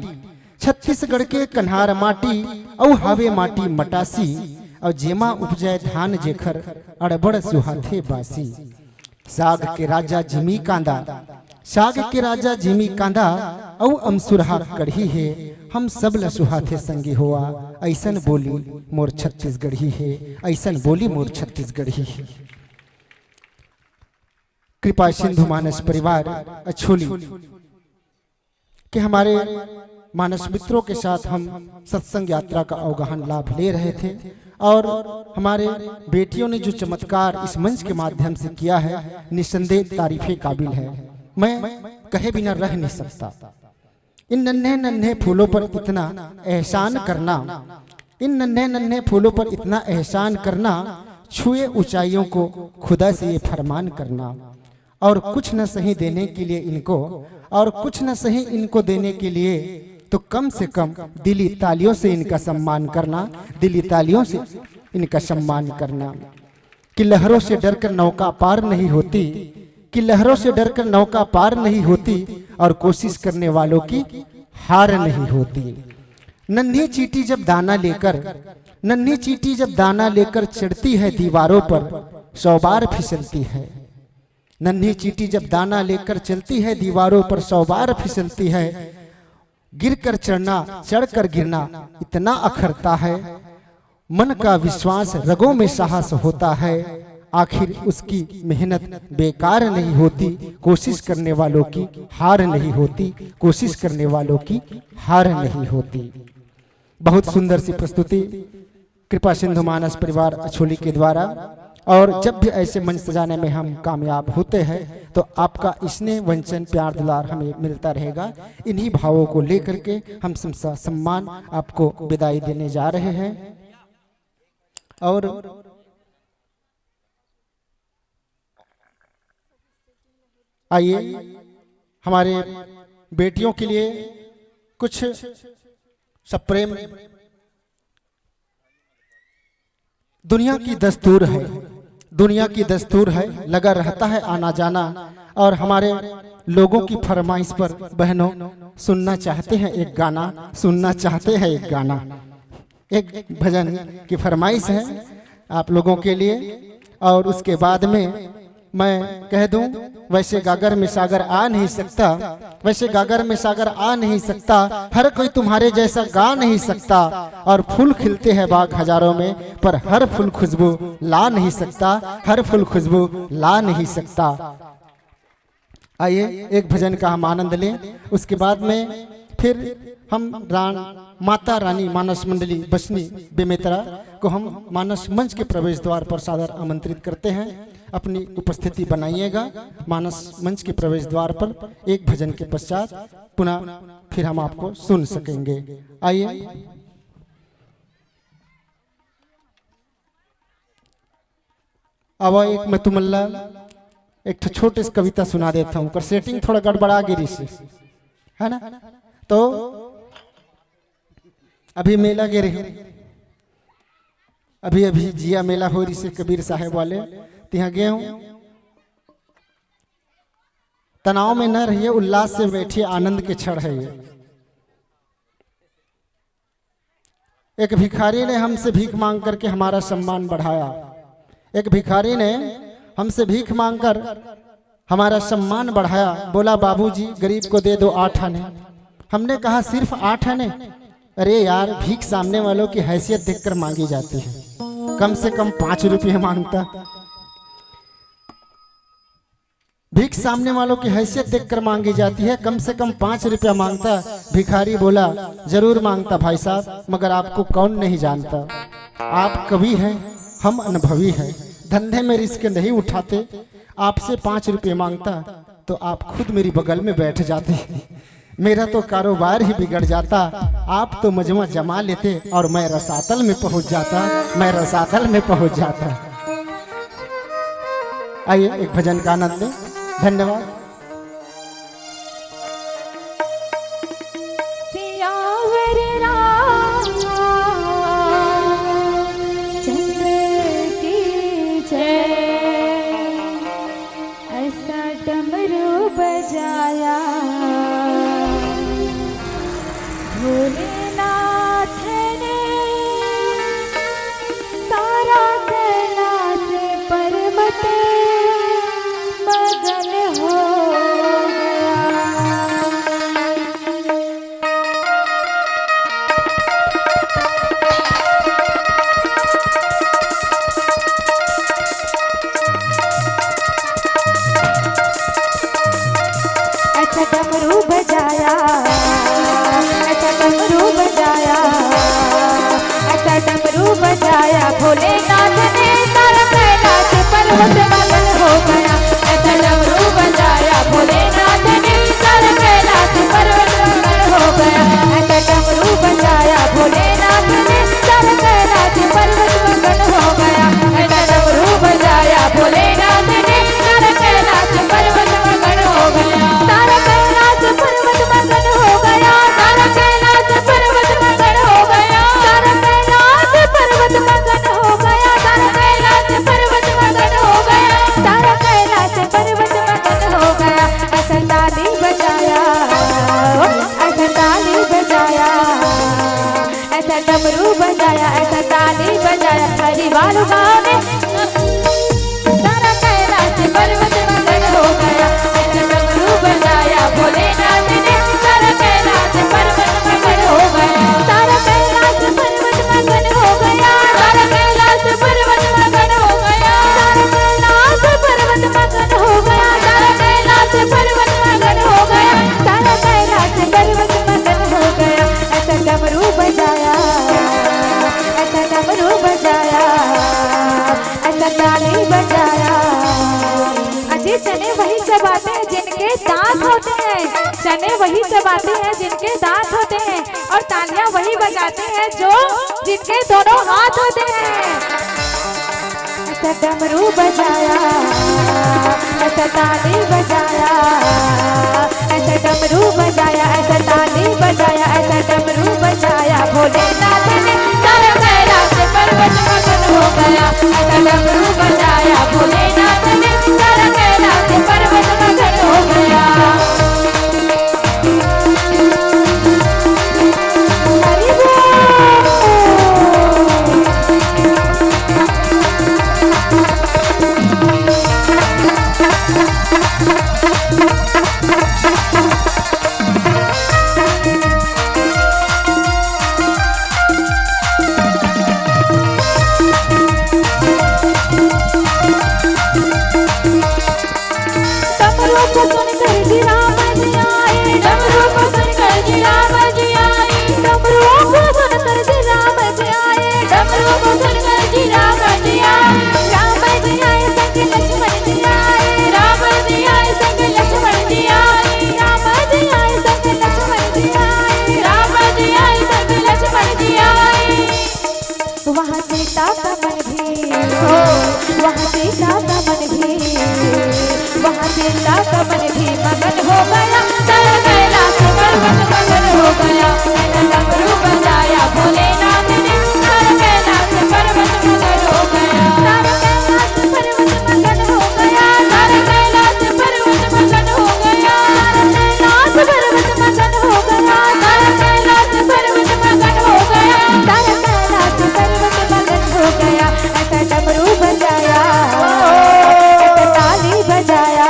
छत्तीसगढ़ के कन्हार माटी अउ हावे माटी मटासी, अउ जेमा उपजय धान जेखर अड़बड़ सुहाथे बासी। साग के राजा जिमी कांदा, साग के राजा जिमी कांदा, अउ अमसुरहा कढ़ी हे, हम सब ल सुहाथे संगी होआ, अइसन बोली मोर छत्तीसगढ़ी हे, अइसन बोली मोर छत्तीसगढ़ी हे। कृपा सिंधु मानस परिवार अछोली के हमारे मानस मित्रों के साथ हम सत्संग यात्रा का अवगाहन लाभ ले रहे थे और हमारे बेटियों ने जो चमत्कार इस मंच के माध्यम से किया है, निसंदेह तारीफे काबिल है। मैं कहे बिना रह नहीं सकता। इन नन्हे नन्हे फूलों पर इतना एहसान करना, इन नन्हे नन्हे फूलों पर इतना एहसान करना, छुए ऊंचाइयों को खुदा से ये फरमान करना। और कुछ न सही देने के लिए इनको, और कुछ न सही इनको देने के लिए तो कम से कम दिली तालियों से इनका सम्मान करना, दिली तालियों से इनका सम्मान करना। कि लहरों से डरकर नौका पार नहीं होती, कि लहरों से डरकर नौका पार नहीं होती, और कोशिश करने वालों की हार नहीं होती। नन्ही चींटी जब दाना लेकर, नन्ही चींटी जब दाना लेकर चढ़ती है दीवारों पर, सौ बार फिसलती है। नन्ही चींटी जब दाना लेकर चलती है दीवारों पर, सौ बार फिसलती है। गिरकर चढ़ना, चढ़कर गिरना इतना अखरता है। मन का विश्वास, रगों में साहस होता है। आखिर उसकी मेहनत बेकार नहीं होती, कोशिश करने वालों की हार नहीं होती, कोशिश करने वालों की हार नहीं होती। बहुत सुंदर सी प्रस्तुति कृपा सिंधु मानस परिवार अछोली के द्वारा। और जब भी ऐसे मंच सजाने में हम कामयाब होते हैं तो आपका स्नेह, वंचन, प्यार, दुलार हमें मिलता रहेगा। इन्हीं भावों को लेकर के हम सबका सम्मान आपको विदाई देने जा रहे हैं। और आइए, हमारे बेटियों के लिए कुछ सप्रेम। दुनिया की दस्तूर है, दुनिया की दस्तूर है, लगा रहता है आना जाना। और हमारे लोगों की फरमाइश पर बहनों सुनना चाहते हैं एक गाना, सुनना चाहते हैं एक गाना, एक भजन की फरमाइश है आप लोगों के लिए। और उसके बाद में मैं कह दूं, वैसे गागर में सागर आ नहीं सकता, वैसे गागर में सागर आ नहीं सकता, हर कोई तुम्हारे जैसा गा नहीं सकता। और फूल खिलते हैं बाग हजारों में, पर हर फूल खुशबू ला नहीं सकता, हर फूल खुशबू ला नहीं सकता। आइए, एक भजन का हम आनंद लें, उसके बाद में फिर हम रान, माता रानी मानस मंडली बसनी बेमेतरा को हम मानस मंच के प्रवेश द्वार पर सादर आमंत्रित करते हैं। अपनी उपस्थिति बनाइएगा मानस मंच के प्रवेश द्वार पर। एक भजन के पश्चात पुनः फिर हम आपको सुन सकेंगे। आइए। अब एक मैं तुमन ला एक ठो छोटे से कविता सुना देता हूँ, ओकर सेटिंग थोड़ा गड़बड़ा गे रिहिसे, है ना? तो अभी मेला गे रहे, अभी अभी जिया मेला हो रिहिसे कबीर साहेब वाले, तिहाँ गे हूँ। तनाव में न रहिए, उल्लास से बैठिए, आनंद के क्षण है ये। एक भिखारी ने हमसे भीख मांग करके हमारा सम्मान बढ़ाया। एक भिखारी ने हमसे भीख मांगकर हमारा सम्मान बढ़ाया। बोला, "बाबूजी, गरीब को दे दो आठ आने।" हमने कहा, "सिर्फ आठ आने?" अरे यार, भीख सामने वालों की हैसियत देखकर मांगी जाती है, कम से कम पाँच रुपये मांगता। भीख सामने वालों की हैसियत देखकर मांगी जाती है। कम से कम पाँच रुपया मांगता भिखारी, बोला, "जरूर मांगता भाई साहब, मगर आपको कौन नहीं जानता। आप कवि हैं, हम अनुभवी हैं, धंधे में रिस्क नहीं उठाते। आपसे पाँच रुपये मांगता तो आप खुद मेरी बगल में बैठ जाते।" मेरा तो कारोबार ही बिगड़ जाता, आप तो मजमा जमा लेते और मैं रसातल में पहुंच जाता, मैं रसातल में पहुंच जाता। आइए, एक भजन का आनंद लें। धन्यवाद। सियावर रामचंद्र की जय। ऐसा डमरू बजाया भोलेनाथ ने, सारा कैलाश पर्वत मगन हो गया। ऐसा डमरू बजाया, ऐसा डमरू बजाया, ऐसा डमरू बजाया भोलेनाथ ने, सारा कैलाश पर्वत मगन हो गया। ऐसा डमरू बजाया भोलेनाथ ने, सारा कैलाश पर्वत मगन हो गया। ऐसा डमरू बजाया भोलेनाथ ने, सारा कैलाश पर्वत मगन हो गया। ऐसा डमरू बजाया भोलेनाथ ने, सारा कैलाश पर्वत मगन हो गया। सारा कैलाश पर्वत मगन हो गया। सारा कैलाश पर्वत मगन हो गया। सारा कैलाश पर्वत मगन हो गया। सारा कैलाश पर्वत मगन हो गया। सारा कैलाश पर्वत मगन हो गया। ऐसा ताली बजाया, ऐसा ताली बजाया, ऐसा डमरू बजाया, ऐसा ताली बजाया। हरिवाल गाँव में सारा कैलाश पर्वत मगन हो गया। ऐसा डमरू बजाया भोलेनाथ ने, सारा कैलाश पर्वत मगन हो गया। सारा कैलाश पर्वत मगन हो गया। सारा कैलाश पर्वत मगन हो गया। सारा कैलाश पर्वत मगन हो गया। सारा कैलाश पर्वत मगन हो गया। सारा कैलाश पर्वत मगन हो गया। ऐसा डमरू बजाया, ऐसा डमरू बजाया, ऐसा ताली बजाया। अजय, चने वही चबाते हैं जिनके दांत होते हैं, चने वही चबाते हैं जिनके दांत होते हैं, और तालियां वही बजाते हैं जो, जिनके दोनों हाथ होते हैं। ऐसा डमरू बजाया, ऐसा ताली बजाया, ऐसा डमरू बजाया, ऐसा ताली बजाया, ऐसा डमरू बजाया भोलेनाथ ने, सारा कैलाश पर्वत मगन हो गया। ऐसा डमरू बजाया भोलेनाथ ने, सारा कैलाश पर्वत मगन हो गया। हरि बोल। डमरू को सुनकर जी राम जी आए, डमरू को सुनकर जी राम जी आए, डमरू को सुनकर जी राम जी आए, डमरू को सुनकर जी राम जी आए, राम जी आए संग लक्ष्मण जी आए, राम जी आए संग लक्ष्मण जी आए, राम जी आए संग लक्ष्मण जी आए, राम जी आए संग लक्ष्मण जी आए। वहाँ सीता का मन भी, हो, वहाँ सीता का मन भी, वहाँ सीता का मन भी मगन हो गया। सारा कैलाश पर्वत मगन हो गया। ऐसा डमरू बजाया भोलेनाथ ने, सारा कैलाश पर्वत मगन हो गया। सारा कैलाश पर्वत मगन हो गया। सारा कैलाश पर्वत मगन हो गया। कैलाश पर्वत मगन हो गया, सारा कैलाश पर्वत मगन हो गया, सारा कैलाश पर्वत मगन हो गया। ऐसा डमरू बजाया, ऐसा ताली बजाया,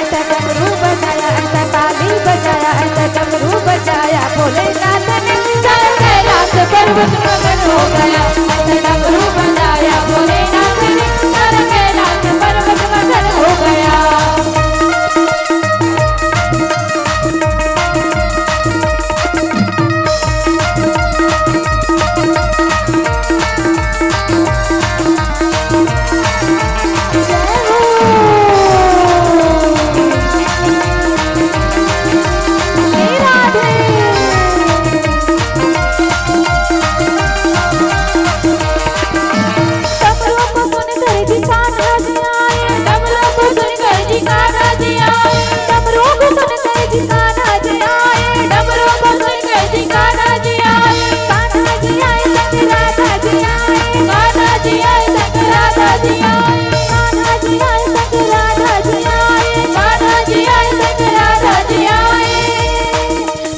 ऐसा डमरू बजाया, ऐसा ताली बजाया, ऐसा डमरू बजाया भोलेनाथ ने, सारा कैलाश पर्वत मगन हो गया। ऐसा डमरू बजाया भोलेनाथ ने, सारा कैलाश पर्वत मगन हो गया। कान्हा जी आए, डमरू बजन के जी कान्हा जी आए, कान्हा जी आए, संग राधा जी आए, कान्हा जी आए, संग राधा जी आए, कान्हा जी आए, संग राधा जी आए, कान्हा जी आए, संग राधा जी आए।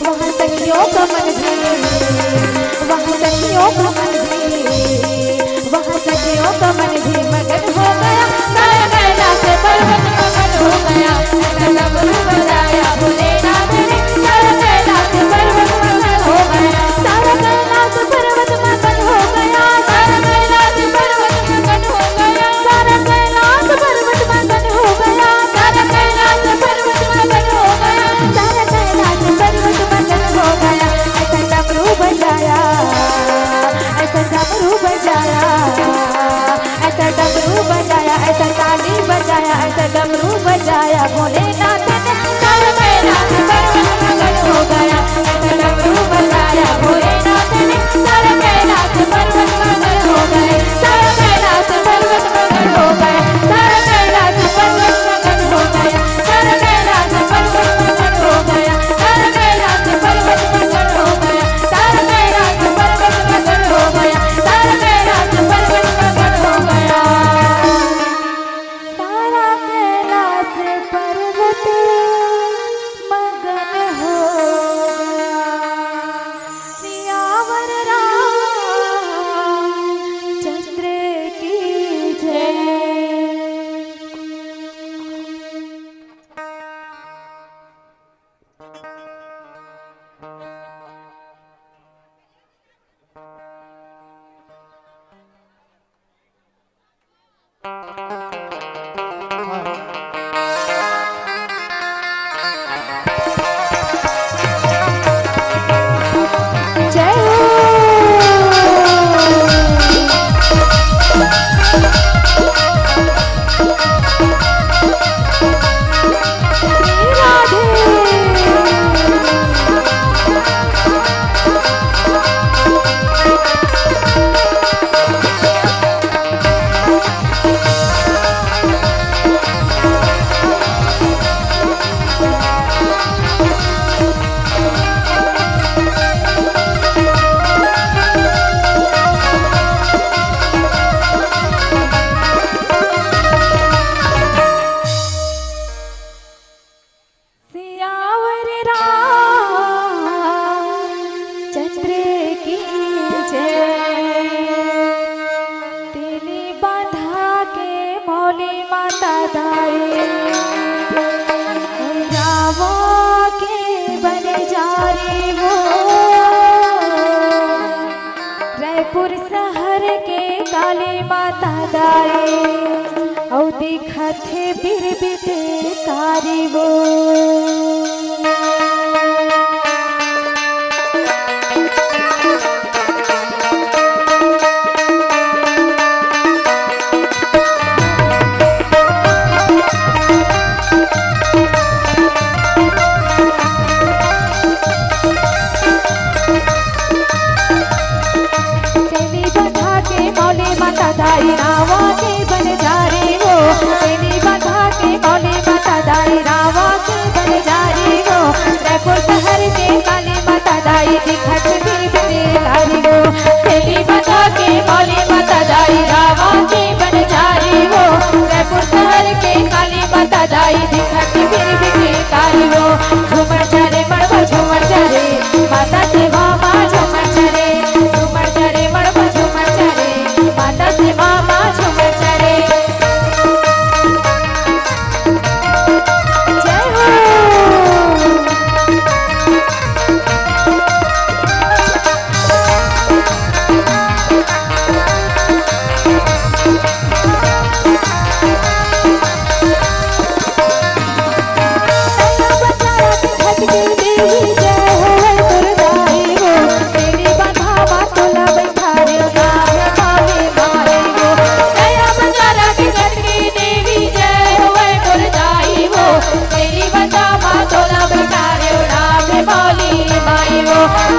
वहाँ सखियों का मन भी, वहाँ सखियों का मन भी, वहाँ सखियों का मन भी मगन हो गया। सारा कैलाश पर्वत मगन हो गया। ऐसा डमरू बजाया भोलेनाथ ने। सारा कैलाश पर्वत मगन हो गया। सारा कैलाश पर्वत मगन हो गया। सारा कैलाश पर्वत मगन हो गया। सारा कैलाश पर्वत मगन हो गया। सारा कैलाश पर्वत मगन हो गया। सारा कैलाश पर्वत मगन हो गया। ऐसा डमरू बजाया, ऐसा डमरू बजाया, ऐसा डमरू बजाया, ऐसा ताली बजाया, ऐसा डमरू बजाया भोलेनाथ ने। सारा कैलाश पर्वत मगन हो गया। ऐसा डमरू बजाया भोलेनाथ ने। सारा कैलाश पर्वत मगन हो गए। सारा कैलाश पर्वत मगन हो गए। सारा कैलाश पर्वत मगन हो गया। सारा कैलाश पर्वत मगन हो गया। सारा कैलाश पर्वत मगन हो गया। सारा कैलाश पर्वत मगन हो गया। सारा कैलाश पर्वत मगन हो गया। सारा कैलाश पर्वत मगन हो गया। सियावर रामचंद्र की जय। जय हो। राधे। सियावर रामचंद्र की जय। तेली बांधा के मौली माता दाई, रावा के बन जा रे वो। रायपुर शहर के काली माता दाई, अउ दिखत हे बिरबिट कारी वो। तेली बंधा के मौली माता दाई, रावा के बन जा रे वो। तेली बंधा के मौली माता दाई, रावा के बन जा रे वो। रायपुर शहर के काली माता दाई, दिखत बीच भिखारी वो। तेली बंधा के मौली माता दाई, रावा के बन जा रे वो। रायपुर शहर के काली माता दाई, दिखत बीच भिखारी वो। झूमर चारे मड़वा झूमर चारे, माता से मामा झूमर चारे। झूमर चारे मड़वा झूमर चारे, माता से मामा झूमर चारे। जय हो।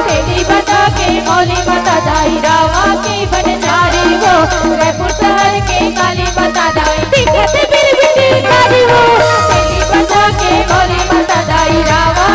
तेली बंधा के मौली माता दाई, रावा के बन जा रे वो। रायपुर शहर के काली माता दाई, दिखत बीच भिखारी वो। तेली बंधा के मौली माता दाई, रावा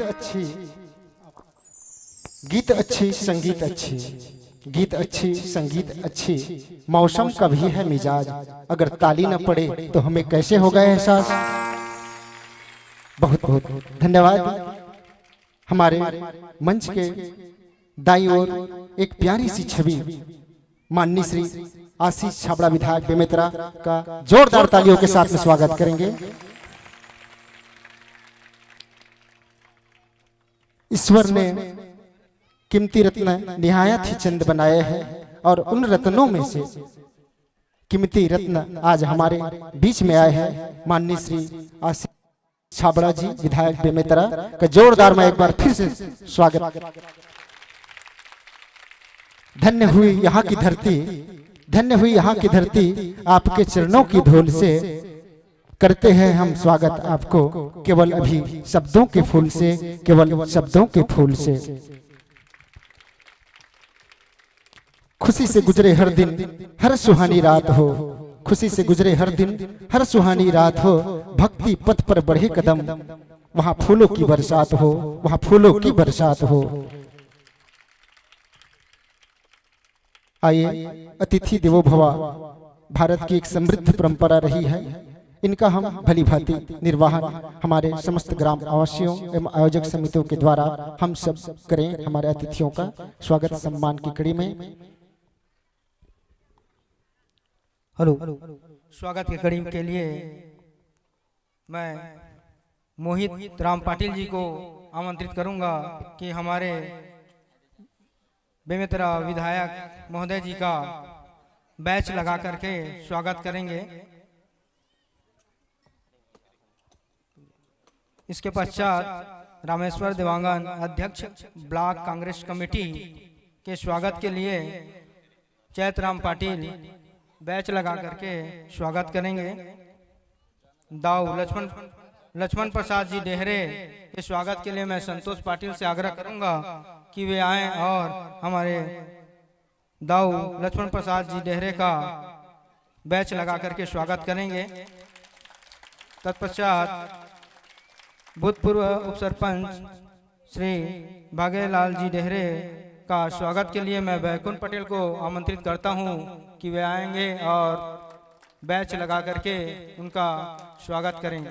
अच्छी, गीत अच्छी, संगीत अच्छी, गीत अच्छी, संगीत अच्छी, मौसम का भी है मिजाज। अगर ताली न पड़े तो हमें कैसे होगा एहसास? बहुत बहुत धन्यवाद। हमारे मंच के दाईं ओर एक प्यारी सी छवि माननीय श्री आशीष छाबड़ा विधायक बेमेतरा का जोरदार तालियों के साथ में स्वागत करेंगे। ईश्वर ने कीमती रत्न निहायत ही चंद बनाए हैं और उन रत्नों में से कीमती रत्न आज हमारे बीच में आए हैं माननीय श्री आशीष छाबड़ा जी, विधायक बेमेतरा का जोरदार मैं एक बार फिर से स्वागत। धन्य हुई यहाँ की धरती, धन्य हुई यहाँ की धरती, आपके चरणों की धूल से करते हैं हम स्वागत आपको, केवल अभी शब्दों के फूल से, केवल शब्दों के फूल से। खुशी से गुजरे हर दिन, हर सुहानी रात हो, खुशी से गुजरे हर दिन, हर सुहानी रात हो, भक्ति पथ पर बढ़े कदम, वहाँ फूलों की बरसात हो, वहाँ फूलों की बरसात हो। आइए, अतिथि देवो भवा भारत की एक समृद्ध परंपरा रही है, इनका हम भली भांति निर्वहन हमारे समस्त ग्राम आवासियों एवं आयोजक समितियों के द्वारा हम सब करें। हमारे अतिथियों का स्वागत सम्मान की कड़ी में। हेलो, स्वागत की कड़ी के लिए मैं मोहित राम पाटिल जी को आमंत्रित करूंगा कि हमारे बेमेतरा विधायक महोदय जी का बैच लगा करके स्वागत करेंगे। इसके पश्चात रामेश्वर देवांगन, अध्यक्ष ब्लॉक कांग्रेस कमेटी, के स्वागत के लिए चैतराम पाटिल बैच लगा करके स्वागत करेंगे। दाऊ लक्ष्मण, लक्ष्मण प्रसाद जी डेहरे के स्वागत के लिए मैं संतोष पाटिल से आग्रह करूंगा कि वे आएं और हमारे दाऊ लक्ष्मण प्रसाद जी डेहरे का बैच लगा करके स्वागत करेंगे। तत्पश्चात भूतपूर्व उपसरपंच श्री भागेलाल जी डेहरे का स्वागत के लिए मैं बैकुंठ पटेल को आमंत्रित करता हूं कि वे आएंगे और बैच लगा करके उनका स्वागत करेंगे।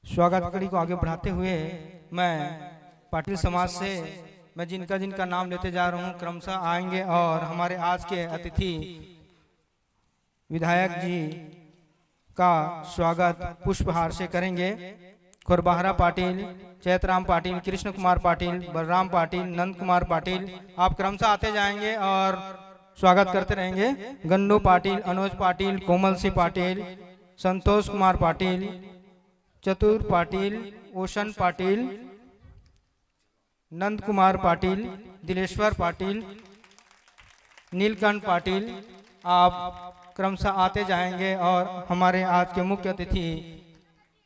स्वागत कड़ी को आगे बढ़ाते हुए मैं पाटिल समाज से मैं जिनका जिनका नाम लेते जा रहा हूँ, क्रमशः आएंगे और हमारे आज के अतिथि विधायक जी का स्वागत पुष्पहार से करेंगे। खुरबाहरा पाटिल, चैतराम पाटिल, कृष्ण कुमार पाटिल, बलराम पाटिल, नंद कुमार पाटिल, आप क्रमशः आते जाएंगे और स्वागत करते रहेंगे। गन्नू पाटिल, अनुज पाटिल, कोमल सिंह पाटिल, संतोष कुमार पाटिल, चतुर पाटिल, ओशन पाटिल, नंद कुमार पाटिल, दिलेश्वर पाटिल, नीलकंठ पाटिल, आप क्रमशः आते जाएंगे और हमारे आज के मुख्य अतिथि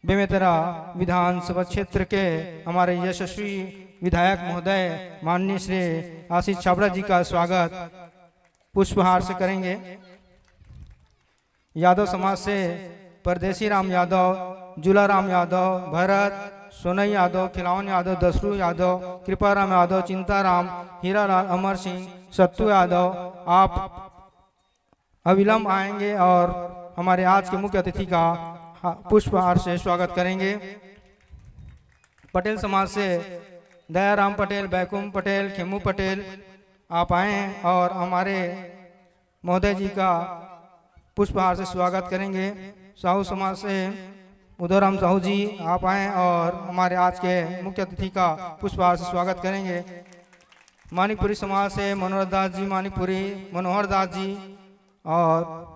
बेमेतरा विधानसभा क्षेत्र के हमारे यशस्वी विधायक महोदय माननीय श्री आशीष छाबड़ा जी का स्वागत पुष्पहार से करेंगे। यादव समाज से परदेसी राम यादव, जुला राम यादव, भरत, सोनई यादव, खिलावन यादव, दसरू यादव, कृपाराम यादव, चिंताराम, हीरालाल, अमर सिंह, सत्तू यादव, आप अविलंब आएंगे और हमारे आज के मुख्य अतिथि का हा-, पुष्पहार से स्वागत करेंगे। पटेल समाज से दयाराम पटेल, बैकुम पटेल, खेमू पटेल, आप आए हैं और हमारे महोदय जी का पुष्पहार से स्वागत करेंगे। साहू समाज से उदयराम साहू जी, आप आए और हमारे आज के मुख्य अतिथि का पुष्पहार से स्वागत करेंगे। मानिकपुरी समाज से मनोहर दास जी मानिकपुरी, मनोहर दास जी, और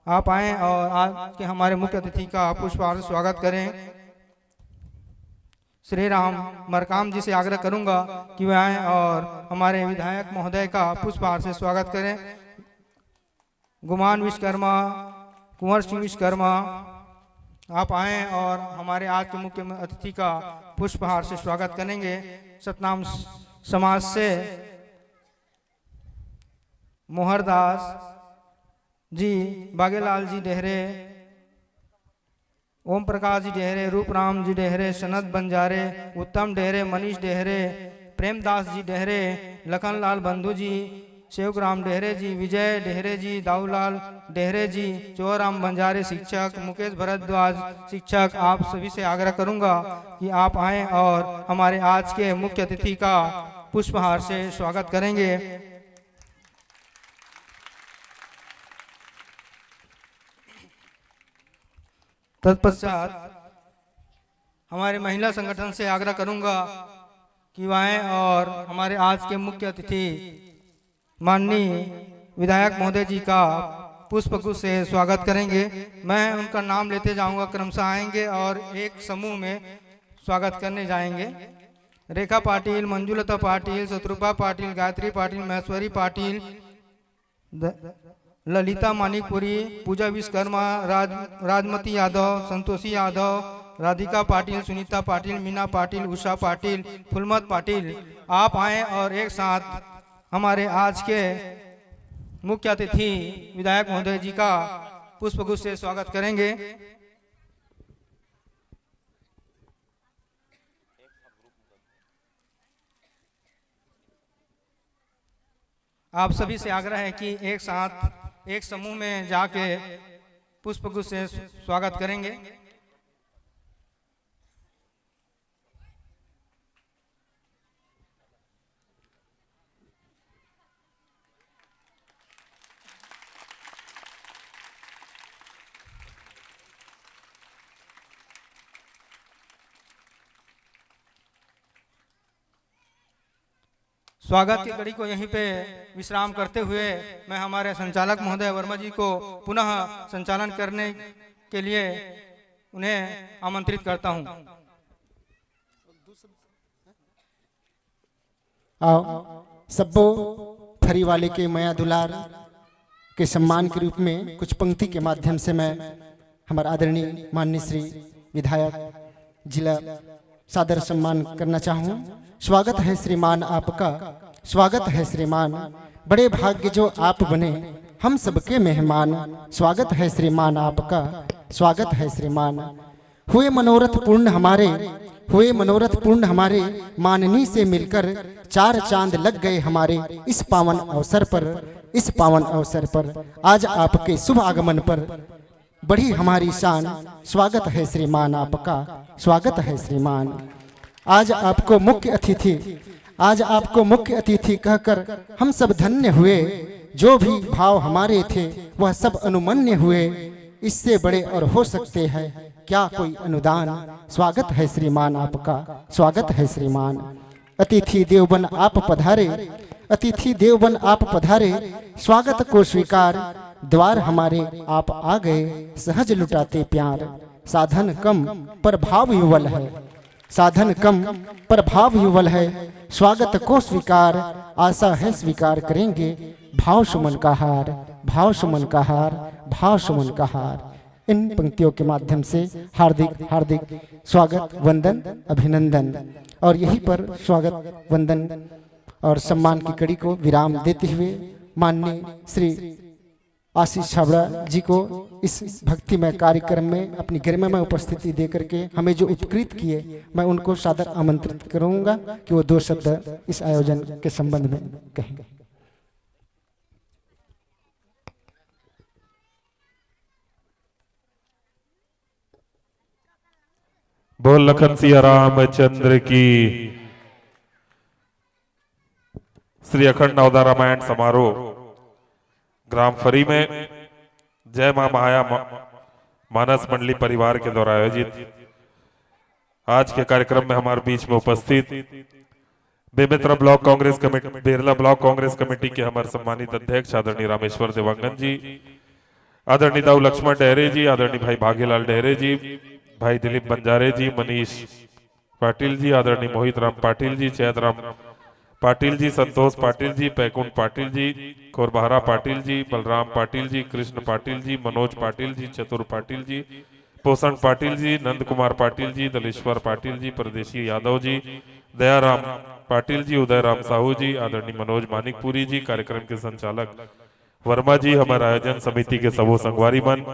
आप आए और आज के हमारे मुख्य अतिथि का पुष्पहार से स्वागत करें। श्री राम मरकाम जी से आग्रह करूंगा कि वे आए और हमारे विधायक महोदय का पुष्पहार से स्वागत करें। गुमान विश्वकर्मा, कुंवर सिंह विश्वकर्मा, आप आएं और हमारे आज के मुख्य अतिथि का पुष्पहार से स्वागत करेंगे। सतनाम स-, समाज से मोहरदास जी, बागेलाल जी डेहरे, ओम प्रकाश जी डेहरे, रूपराम जी डेहरे, सनत बंजारे, उत्तम डेहरे, मनीष डेहरे, प्रेमदास जी डेहरे, लखनलाल बंधु जी, सेवकराम डेहरे जी, विजय डेहरे जी, दाऊलाल डेहरे जी, चोराम बंजारे शिक्षक, मुकेश भरद्वाज शिक्षक, आप सभी से आग्रह करूंगा कि आप आएं और हमारे आज के मुख्य अतिथि का पुष्पहार से स्वागत करेंगे। तत्पश्चात हमारे महिला संगठन से आग्रह करूंगा कि वह आएं और हमारे आज के मुख्य अतिथि माननीय विधायक महोदय जी का पुष्पगुच्छ से स्वागत करेंगे। मैं उनका नाम लेते जाऊंगा, क्रमशः आएंगे और एक समूह में स्वागत करने जाएंगे। रेखा पाटिल, मंजुलता पाटिल, शत्रुपा पाटिल, गायत्री पाटिल, महेश्वरी पाटिल, द-, ललिता मानिकपुरी, पूजा विश्वकर्मा, राज-, राजमती यादव, संतोषी यादव, राधिका पाटिल, सुनीता पाटिल, मीना पाटिल, उषा पाटिल, फुलमत पाटिल, आप आएं और एक साथ हमारे आज के मुख्य अतिथि विधायक महोदय जी का पुष्पगुच्छ से स्वागत करेंगे। आप सभी से आग्रह है कि एक साथ एक समूह में जाके पुष्पगुच्छ से स्वागत करेंगे। स्वागत की कड़ी को यहीं पे विश्राम करते हुए मैं हमारे संचालक महोदय वर्मा जी को पुनः संचालन करने के लिए उन्हें आमंत्रित करता हूं। आओ, सब्बो फरी वाले के मया दुलार के सम्मान के रूप में कुछ पंक्ति के माध्यम से मैं हमर आदरणीय माननीय श्री विधायक जी ला सादर सम्मान करना चाहूँ। स्वागत है श्रीमान आपका, स्वागत है श्रीमान। बड़े भाग्य जो आप बने, हम सबके मेहमान। स्वागत है श्रीमान आपका, स्वागत है श्रीमान। हुए मनोरथ पूर्ण हमारे, हुए मनोरथ पूर्ण हमारे, माननी से मिलकर चार चांद लग गए हमारे। इस पावन अवसर पर, इस पावन अवसर पर आज आपके शुभ आगमन पर बढ़ी हमारी शान। स्वागत है श्रीमान आपका, स्वागत है श्रीमान। आज आपको मुख्य अतिथि, आज आपको मुख्य अतिथि कहकर हम सब धन्य हुए। जो भी भाव हमारे थे, वह सब अनुमन्य हुए। इससे बड़े और हो सकते हैं क्या कोई अनुदान? स्वागत है श्रीमान आपका, स्वागत है श्रीमान। अतिथि देव बन आप पधारे, अतिथि देव बन आप पधारे, स्वागत को स्वीकार, द्वार हमारे आप आ गए, सहज लुटाते प्यार। साधन कम पर भाव युवल है, साधन कम पर भाव युवल है, स्वागत को स्वीकार, आशा है स्वीकार करेंगे, भाव सुमन का हार, भाव सुमन का हार, भाव सुमन का हार। इन पंक्तियों के माध्यम से हार्दिक, हार्दिक स्वागत, वंदन, अभिनंदन। और यहीं पर स्वागत, वंदन और सम्मान की कड़ी को विराम देते हुए माननीय श्री आशीष छाबड़ा जी को इस भक्तिमय कार्यक्रम में अपनी गरिमामय उपस्थिति दे करके हमें जो उपकृत किए, मैं उनको सादर आमंत्रित करूंगा कि वो दो शब्द इस आयोजन के संबंध में कहें। बोल लखन सिया रामचंद्र की। श्री अखंड नवदा रामायण समारोह ग्राम फरी में जय मां महाया मा-, मानस मंडली परिवार के द्वारा आयोजित आज के कार्यक्रम में हमारे बीच में उपस्थित Bemetara block Congress committee, Berla block Congress committee के हमारे सम्मानित अध्यक्ष आदरणीय रामेश्वर देवांगन जी, आदरणीय दाऊ लक्ष्मण डेहरे जी, आदरणीय भाई भागेलाल डेहरे जी, भाई दिलीप बंजारे जी, मनीष पाटिल जी, आदरणीय मोहित राम पाटिल जी, चैत राम पाटिल जी, संतोष पाटिल जी, पैकुंठ पाटिल जी, कोरबहरा पाटिल जी, बलराम पाटिल जी, कृष्ण पाटिल जी, मनोज पाटिल जी, चतुर पाटिल जी, पोषण पाटिल जी, नंद कुमार पाटिल जी, दलेश्वर पाटिल जी, परदेशी यादव जी, दयाराम पाटिल जी, उदयराम साहू जी, आदरणीय मनोज मानिकपुरी जी, कार्यक्रम के संचालक वर्मा जी, हमर आयोजन समिति के सबो संगवारी मन,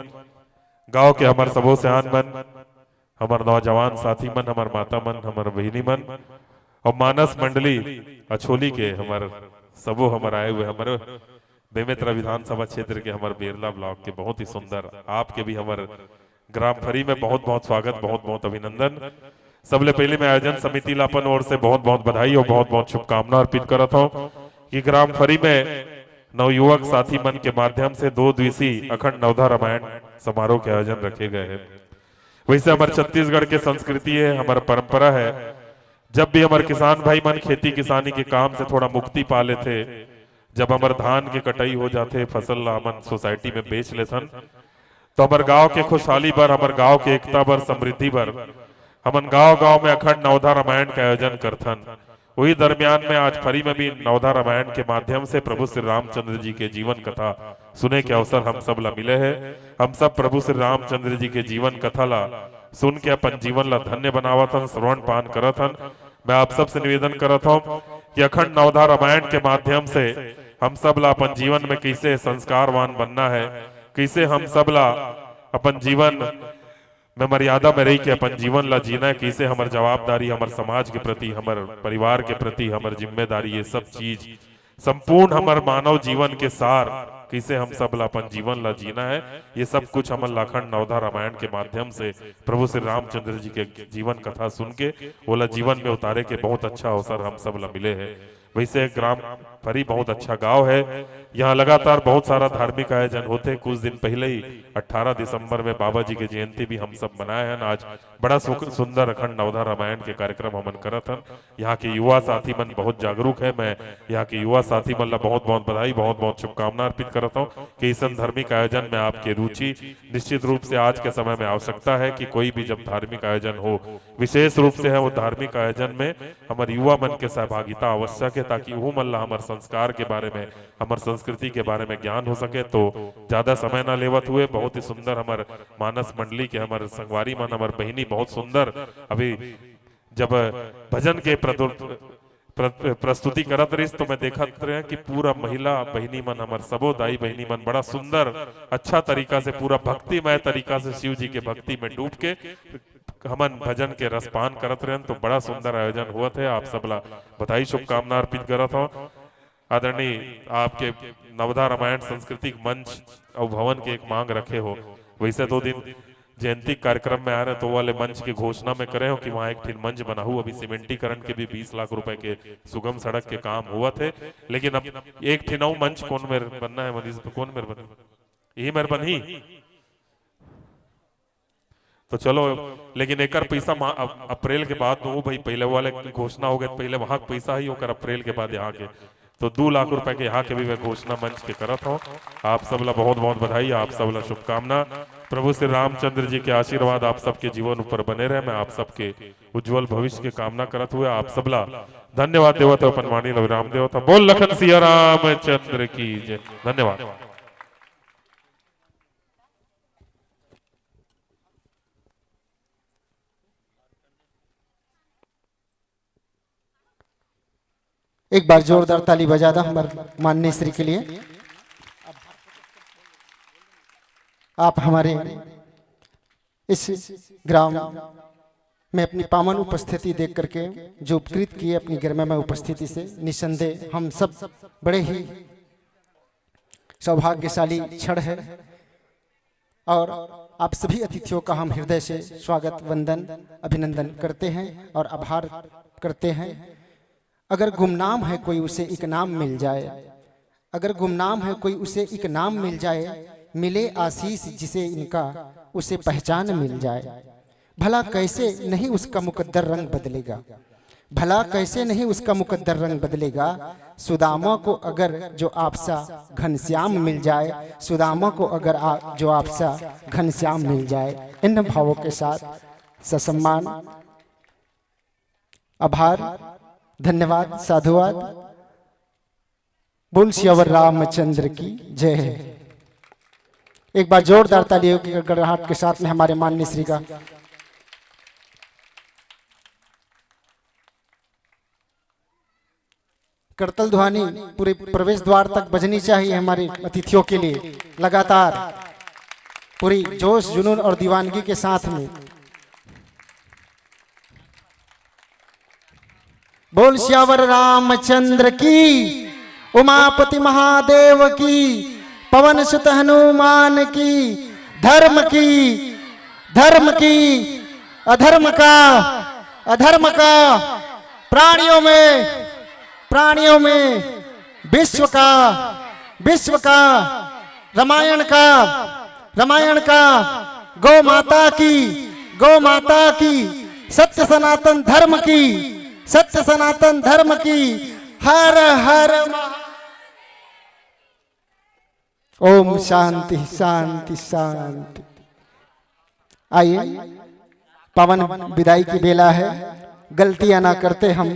गांव के हमर सबो सियान मन, हमर नौजवान साथी मन, हमर माता मन, हमर बहिनी मन, अउ मानस मंडली अछोली के हमर सबो हमर आए हुए हमर बेमेतरा विधानसभा क्षेत्र के हमर बेरला ब्लॉक के बहुत ही सुंदर, आपके भी हमर ग्राम फरी में बहुत बहुत स्वागत, बहुत बहुत अभिनंदन। सबले पहले मैं आयोजन समिति ला अपन ओर से बहुत बहुत बधाई अउ बहुत बहुत शुभकामना अर्पित करत हूँ कि ग्राम फरी में नवयुवक साथी मन के माध्यम से दो दिवसीय अखंड नवधा रामायण समारोह के आयोजन रखे गए हैं। वैसे हमर छत्तीसगढ़ के संस्कृति है, हमर परंपरा है, जब भी हमर किसान भाई मन खेती किसानी के काम से थोड़ा मुक्ति पा लेथे, जब हमर धान के कटाई हो जाथे, फसल ला हमन सोसाइटी में बेच लेथन, तो हमर गांव के खुशहाली बर, हमर गांव के एकता बर, समृद्धि बर हमन गांव-गांव में अखंड नवधा रामायण के आयोजन करथन। वही दरमियान में आज फरी में भी नवधा रामायण के माध्यम से प्रभु श्री रामचंद्र जी के जीवन कथा सुने के अवसर हम सब ला मिले हे। हम सब प्रभु श्री रामचंद्र जी के जीवन कथा ला सुन के अपन जीवन ला धन्य बनावत हन, श्रवण पान करत हन। मैं आप सबसे निवेदन करत हूँ कि अखंड नवधा रामायण के माध्यम से हम सब ला अपन जीवन में कैसे संस्कारवान बनना है, कैसे हम सब ला अपन जीवन में मर्यादा में रह के अपन जीवन ला जीना है, कैसे हमर जवाबदारी, हमर समाज के प्रति, हमर परिवार के प्रति, हमर जिम्मेदारी, ये सब चीज संपूर्ण हमर मानव जीवन के सार, कैसे हम सब ला अपन जीवन ला जीना है, ये सब कुछ हमन ला अखंड नवधा रामायण के माध्यम से प्रभु श्री रामचंद्र जी के जीवन कथा सुन के ओला जीवन में उतारे के बहुत अच्छा अवसर हम सब ला मिले है। वैसे ग्राम फरी बहुत अच्छा गांव है, यहाँ लगातार बहुत सारा धार्मिक आयोजन होते। कुछ दिन पहले ही अठारह दिसंबर में बाबा जी के जयंती भी हम सब मनाए हन। आज बड़ा सुख-, सुंदर अखंड नवधा रामायण के कार्यक्रम हमन करत हन। यहाँ के युवा साथी मन बहुत जागरूक है। मैं यहाँ के युवा साथी मन ला बहुत बहुत बधाई, बहुत बहुत शुभकामना अर्पित करत हूँ कि ऐसन धार्मिक आयोजन में आपके रुचि निश्चित रूप से आज के समय में आवश्यकता है कि कोई भी जब धार्मिक आयोजन हो, विशेष रूप से है वो धार्मिक आयोजन में हमर युवा मन के सहभागिता आवश्यक है, ताकि वो मन ला हमर संस्कार के बारे में, हमर संस्कृति के बारे में ज्ञान हो सके। तो ज्यादा समय ना लेवत हुए बहुत ही सुंदर हमर मानस मंडली के हमर संगवारी मन, हमर बहिनी बहुत सुंदर अभी जब भजन के प्रदुर-, प्र-, प्रस्तुति करत रहिस तो मैं देखत रहे कि पूरा महिला बहिनी मन, हमर सबो दाई बहिनी मन बड़ा सुंदर, अच्छा तरीका से, पूरा भक्तिमय तरीका से शिव जी के भक्ति में डूब के हमन भजन के रसपान करत रहन। तो बड़ा सुंदर आयोजन होवत है। आप सब ला बधाई, शुभकामना अर्पित करत हूँ। आदरणीय, आपके नवधा रामायण सांस्कृतिक मंच अउ भवन के एक मांग रखे हो, वैसे दो दिन जयंती कार्यक्रम में आए रहे, तो वाले मंच के घोषणा में करे हो कि वहाँ एक ठिन मंच बनाहू। अभी सीमेंटीकरण के भी बीस लाख रुपए के सुगम सड़क के काम होवत है, लेकिन अब एक ठिन अउ मंच कोन मेर बनना है, मनीष, कोन मेर बन, यही मेर बनही। तो चलो, लेकिन एकर पैसा मा-, अप-, अप्रैल के बाद दो भाई, पहले वाले की घोषणा हो गए, पहले वहां के पैसा ही ओकर अप्रैल के बाद यहाँ के, तो दो लाख रुपए के यहाँ के भी मैं घोषणा मंच के करत हूँ। आप सब ला बहुत बहुत बधाई, आप सब ला शुभकामना। प्रभु श्री रामचंद्र जी के आशीर्वाद आप सबके जीवन ऊपर बने रहे। मैं आप सबके उज्जवल भविष्य के कामना करत हुए आप सब ला धन्यवाद देवत हूँ, अपन वाणी ला विराम देवत हूँ। बोल लखन सिया रामचंद्र की जय। धन्यवाद। एक बार जोरदार ताली बजा दो हमारे माननीय श्री के लिए। आप हमारे इस ग्राम में अपनी पावन उपस्थिति देख करके जो उपकृत किए अपनी गरिमामय उपस्थिति से, निसंदेह हम सब बड़े ही सौभाग्यशाली क्षण है। और आप सभी अतिथियों का हम हृदय से स्वागत, वंदन, अभिनंदन करते हैं और आभार करते हैं। अगर गुमनाम है कोई, उसे एक नाम मिल जाए, अगर गुमनाम है कोई, उसे एक नाम मिल जाए, मिले आशीष जिसे इनका, उसे पहचान मिल जाए। भला कैसे नहीं उसका मुकद्दर रंग बदलेगा, भला कैसे नहीं उसका मुकद्दर रंग बदलेगा। सुदामा को अगर जो आपसा घनश्याम मिल जाए, सुदामा को अगर आ, जो आपसा घनश्याम मिल जाए। इन भावों के साथ ससम्मान आभार, धन्यवाद, साधुवाद। बोल सियावर रामचंद्र की जय। एक बार जोरदार तालियों की गड़गड़ाहट के साथ में हमारे माननीय श्री का करतल ध्वनि पूरे प्रवेश द्वार तक बजनी चाहिए हमारे अतिथियों के लिए लगातार पूरी जोश, जुनून और दीवानगी के साथ में। बोल सियावर रामचंद्र की, उमापति महादेव की, पवन सुत हनुमान की, धर्म की, धर्म की, अधर्म का, अधर्म का, प्राणियों में, प्राणियों में, विश्व का, विश्व का, रामायण का, रामायण का, गौ माता की, गौ माता की, सत्य सनातन धर्म की, सत्य सनातन धर्म की। हर हर महा-, ओम शांति, शांति, शांति। आइए, पावन विदाई की बेला है। गलतियां ना करते हम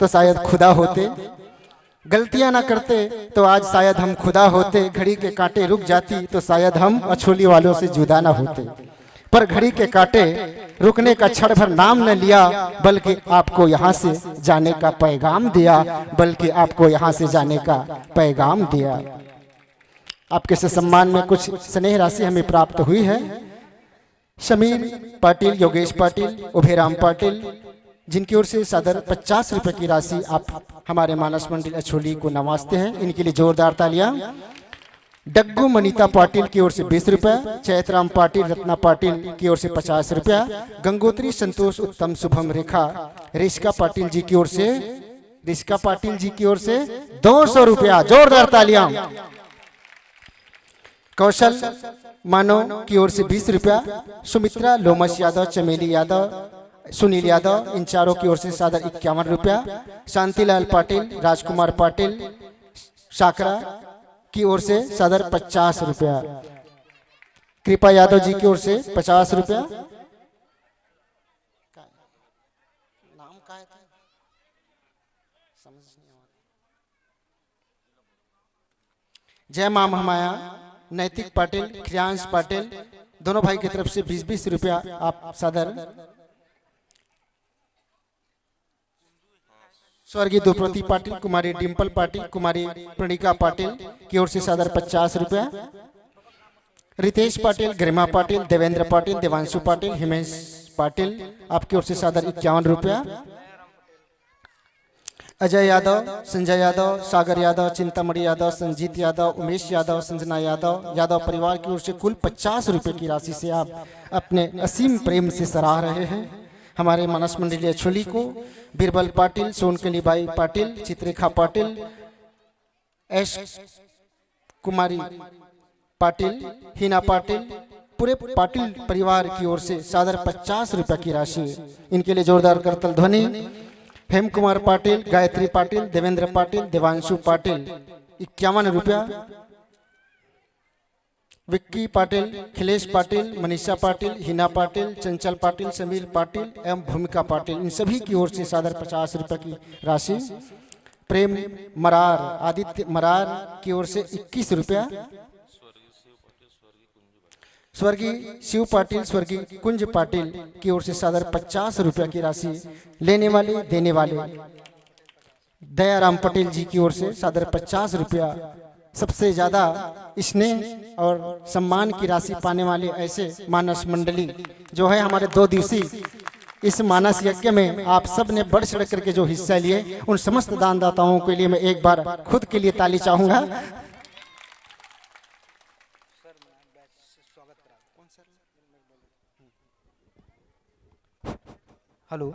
तो शायद खुदा होते, गलतियां ना करते तो आज शायद हम खुदा होते। घड़ी के कांटे रुक जाती तो शायद हम अछोली वालों से जुदा ना होते। पर घड़ी के कांटे रुकने का क्षण भर नाम न लिया, बल्कि आपको यहाँ से जाने का पैगाम दिया, बल्कि आपको यहाँ से जाने का पैगाम दिया। आपके से सम्मान में कुछ स्नेह राशि हमें प्राप्त हुई है। समीर पाटिल, योगेश पाटिल, उभेराम पाटिल, जिनकी ओर से सादर पचास रुपए की राशि आप हमारे मानस मंडल अछोली को नवाजते हैं। इनके लिए जोरदार तालियां। डग्गू मनीता पाटिल की ओर से बीस रुपए, चैतराम पाटिल, रत्ना पाटिल की ओर से पचास रुपया, गंगोत्री संतोष उत्तम शुभम रेखा रिश्का पाटिल जी की ओर से, रिश्का पाटिल जी की ओर से दो सौ रुपया। जोरदार तालियां। कौशल मानो की ओर से बीस रुपया, सुमित्रा लोमश यादव, चमेली यादव, सुनील यादव, इन चारों की ओर से सादर इक्यावन रुपया, शांतिलाल पाटिल, राजकुमार पाटिल, शाकरा की ओर से सादर पचास रुपया, कृपा यादव जी की ओर से पचास रुपया। नाम का है? समझ नहीं आ रहा। जय मां महामाया, नैतिक पाटिल, क्रियांश पाटिल, दोनों भाई की तरफ से बीस बीस रुपया आप सादर। स्वर्गीय द्रौपदी पाटिल, कुमारी डिंपल पाटिल, कुमारी प्रणिका पाटिल की ओर से सादर पचास रुपया। रितेश पाटिल, गरिमा पाटिल, देवेंद्र पाटिल, देवांशु पाटिल, हिमेश पाटिल, आपकी ओर से सादर इक्यावन रुपया। अजय यादव, संजय यादव, सागर यादव, चिंतामणि यादव, संजीत यादव, उमेश यादव, संजना यादव, यादव परिवार की ओर से कुल पचास रुपए की राशि से आप अपने असीम प्रेम से सराह रहे हैं हमारे मानस मंडलीय अछोली को। बीरबल पाटिल, सोनकली बाई पाटिल, चित्रेखा पाटिल, एस कुमारी पाटिल, हिना पाटिल, पूरे पाटिल परिवार की ओर से सादर पचास रुपया की राशि। इनके लिए जोरदार करतल ध्वनि। हेम कुमार पाटिल, गायत्री पाटिल, देवेंद्र पाटिल, देवांशु पाटिल, इक्यावन रुपया। विक्की पाटिल, खिलेश पाटिल, मनीषा पाटिल, हिना पाटिल, चंचल पाटिल, समीर पाटिल एवं भूमिका पाटिल, इन सभी की ओर से सादर पचास रुपये की राशि। प्रेम मरार, आदित्य मरार की ओर से इक्कीस रुपया। स्वर्गीय शिव पाटिल, स्वर्गीय कुंज पाटिल की ओर से सादर पचास रुपया की राशि लेने वाले, देने वाले दयाराम पटेल जी की ओर से सादर पचास रुपया। सबसे ज्यादा स्नेह और सम्मान की राशि पाने वाले ऐसे मानस मंडली जो है हमारे दो दिवसीय इस मानस यज्ञ में आप सब ने बढ़ चढ़ करके जो हिस्सा लिए, उन समस्त दानदाताओं के लिए मैं एक बार खुद के लिए ताली चाहूंगा। हेलो,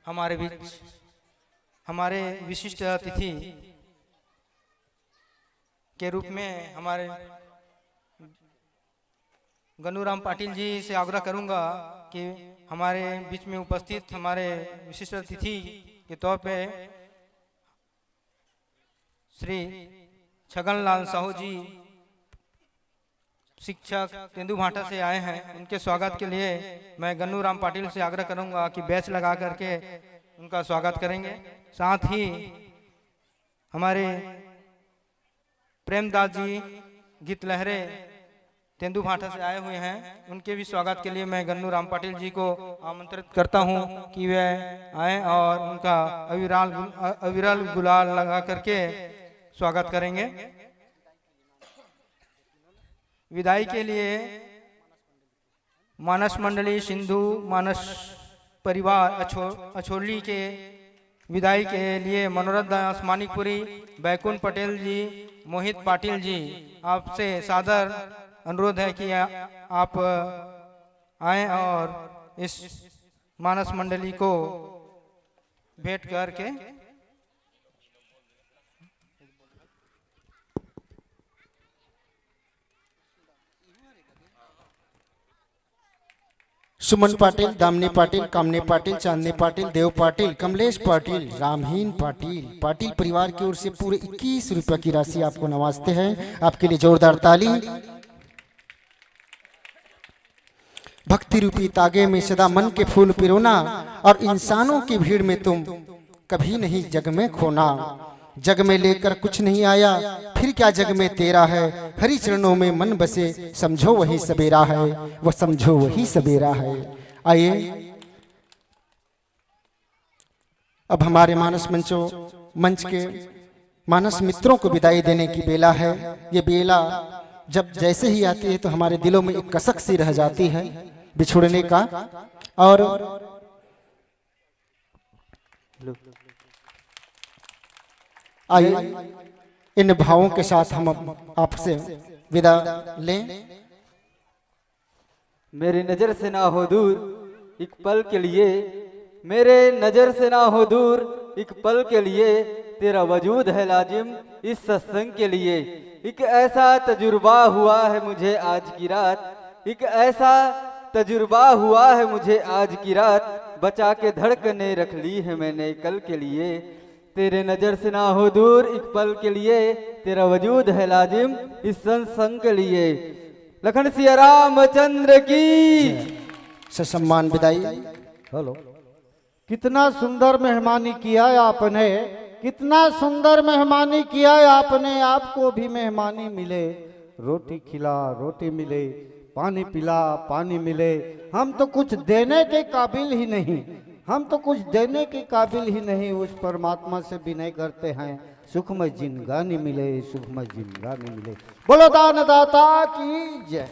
हमारे बीच हमारे विशिष्ट अतिथि के रूप में हमारे गन्नूराम पाटिल जी से आग्रह करूंगा कि हमारे बीच में उपस्थित हमारे विशिष्ट अतिथि के तौर पे श्री छगन लाल साहू जी शिक्षक तेंदुभाटा से आए हैं, उनके स्वागत के लिए मैं गन्नूराम पाटिल से आग्रह करूंगा कि बैच लगा करके उनका स्वागत करेंगे। साथ ही हमारे प्रेमदास जी गीत लहरे तेंदू भाटा से आए हुए हैं, उनके भी स्वागत के लिए मैं गन्नू राम पाटिल जी को आमंत्रित करता हूं कि वे आए और उनका अविराल गुल-, अ-, अविरल गुलाल लगा करके स्वागत करेंगे। विदाई के लिए मानस मंडली सिंधु मानस परिवार अछो-, अछोली के विदाई के लिए मनोरथ दास मानिकपुरी, बैकुंठ पटेल जी, मोहित पाटिल जी, आपसे सादर अनुरोध है कि आ-, आप आएं और इस मानस मंडली को भेंट करके सुमन पाटिल, दामिनी पाटिल, कामिनी पाटिल, चांदनी पाटिल, देव पाटिल, कमलेश पाटिल, रामहीन पाटिल, पाटिल परिवार की ओर से पूरे इक्कीस रुपए की राशि आपको नवाजते हैं। आपके लिए जोरदार ताली। भक्ति रूपी तागे में सदा मन के फूल पिरोना और इंसानों की भीड़ में तुम कभी नहीं जग में खोना। जग में लेकर कुछ नहीं आया, फिर क्या जग में तेरा है। हरि चरणों में मन बसे, समझो वही सबेरा है, वो समझो वही सबेरा है। आइए, अब हमारे मानस मंचों, मंच के मानस मित्रों को विदाई देने की बेला है। ये बेला जब जैसे ही आती है तो हमारे दिलों में एक कसक सी रह जाती है बिछुड़ने का। और आइए, इन भावों के साथ हम आपसे विदा लें। मेरी नजर से ना हो दूर एक पल के लिए, मेरे नजर से ना हो दूर एक पल के लिए, तेरा वजूद है लाजिम इस सत्संग के लिए। एक ऐसा तजुर्बा हुआ है मुझे आज की रात, एक ऐसा तजुर्बा हुआ है मुझे आज की रात, बचा के धड़कने रख ली है मैंने कल के लिए। तेरे नजर से ना हो दूर एक पल के लिए, तेरा वजूद है लाजिम इस सत्संग के लिए। लखन सिया रामचंद्र की। ससम्मान विदाई। हेलो। कितना सुंदर मेहमानी किया आपने, कितना सुंदर मेहमानी किया आपने। आपको भी मेहमानी मिले, रोटी खिला, रोटी मिले, पानी पिला, पानी मिले। हम तो कुछ देने के काबिल ही नहीं, हम तो कुछ देने के काबिल ही नहीं। उस परमात्मा से विनय करते हैं, सुखमय जिंदगानी मिले, सुखमय जिंदगानी मिले। बोलो दानदाता की जय।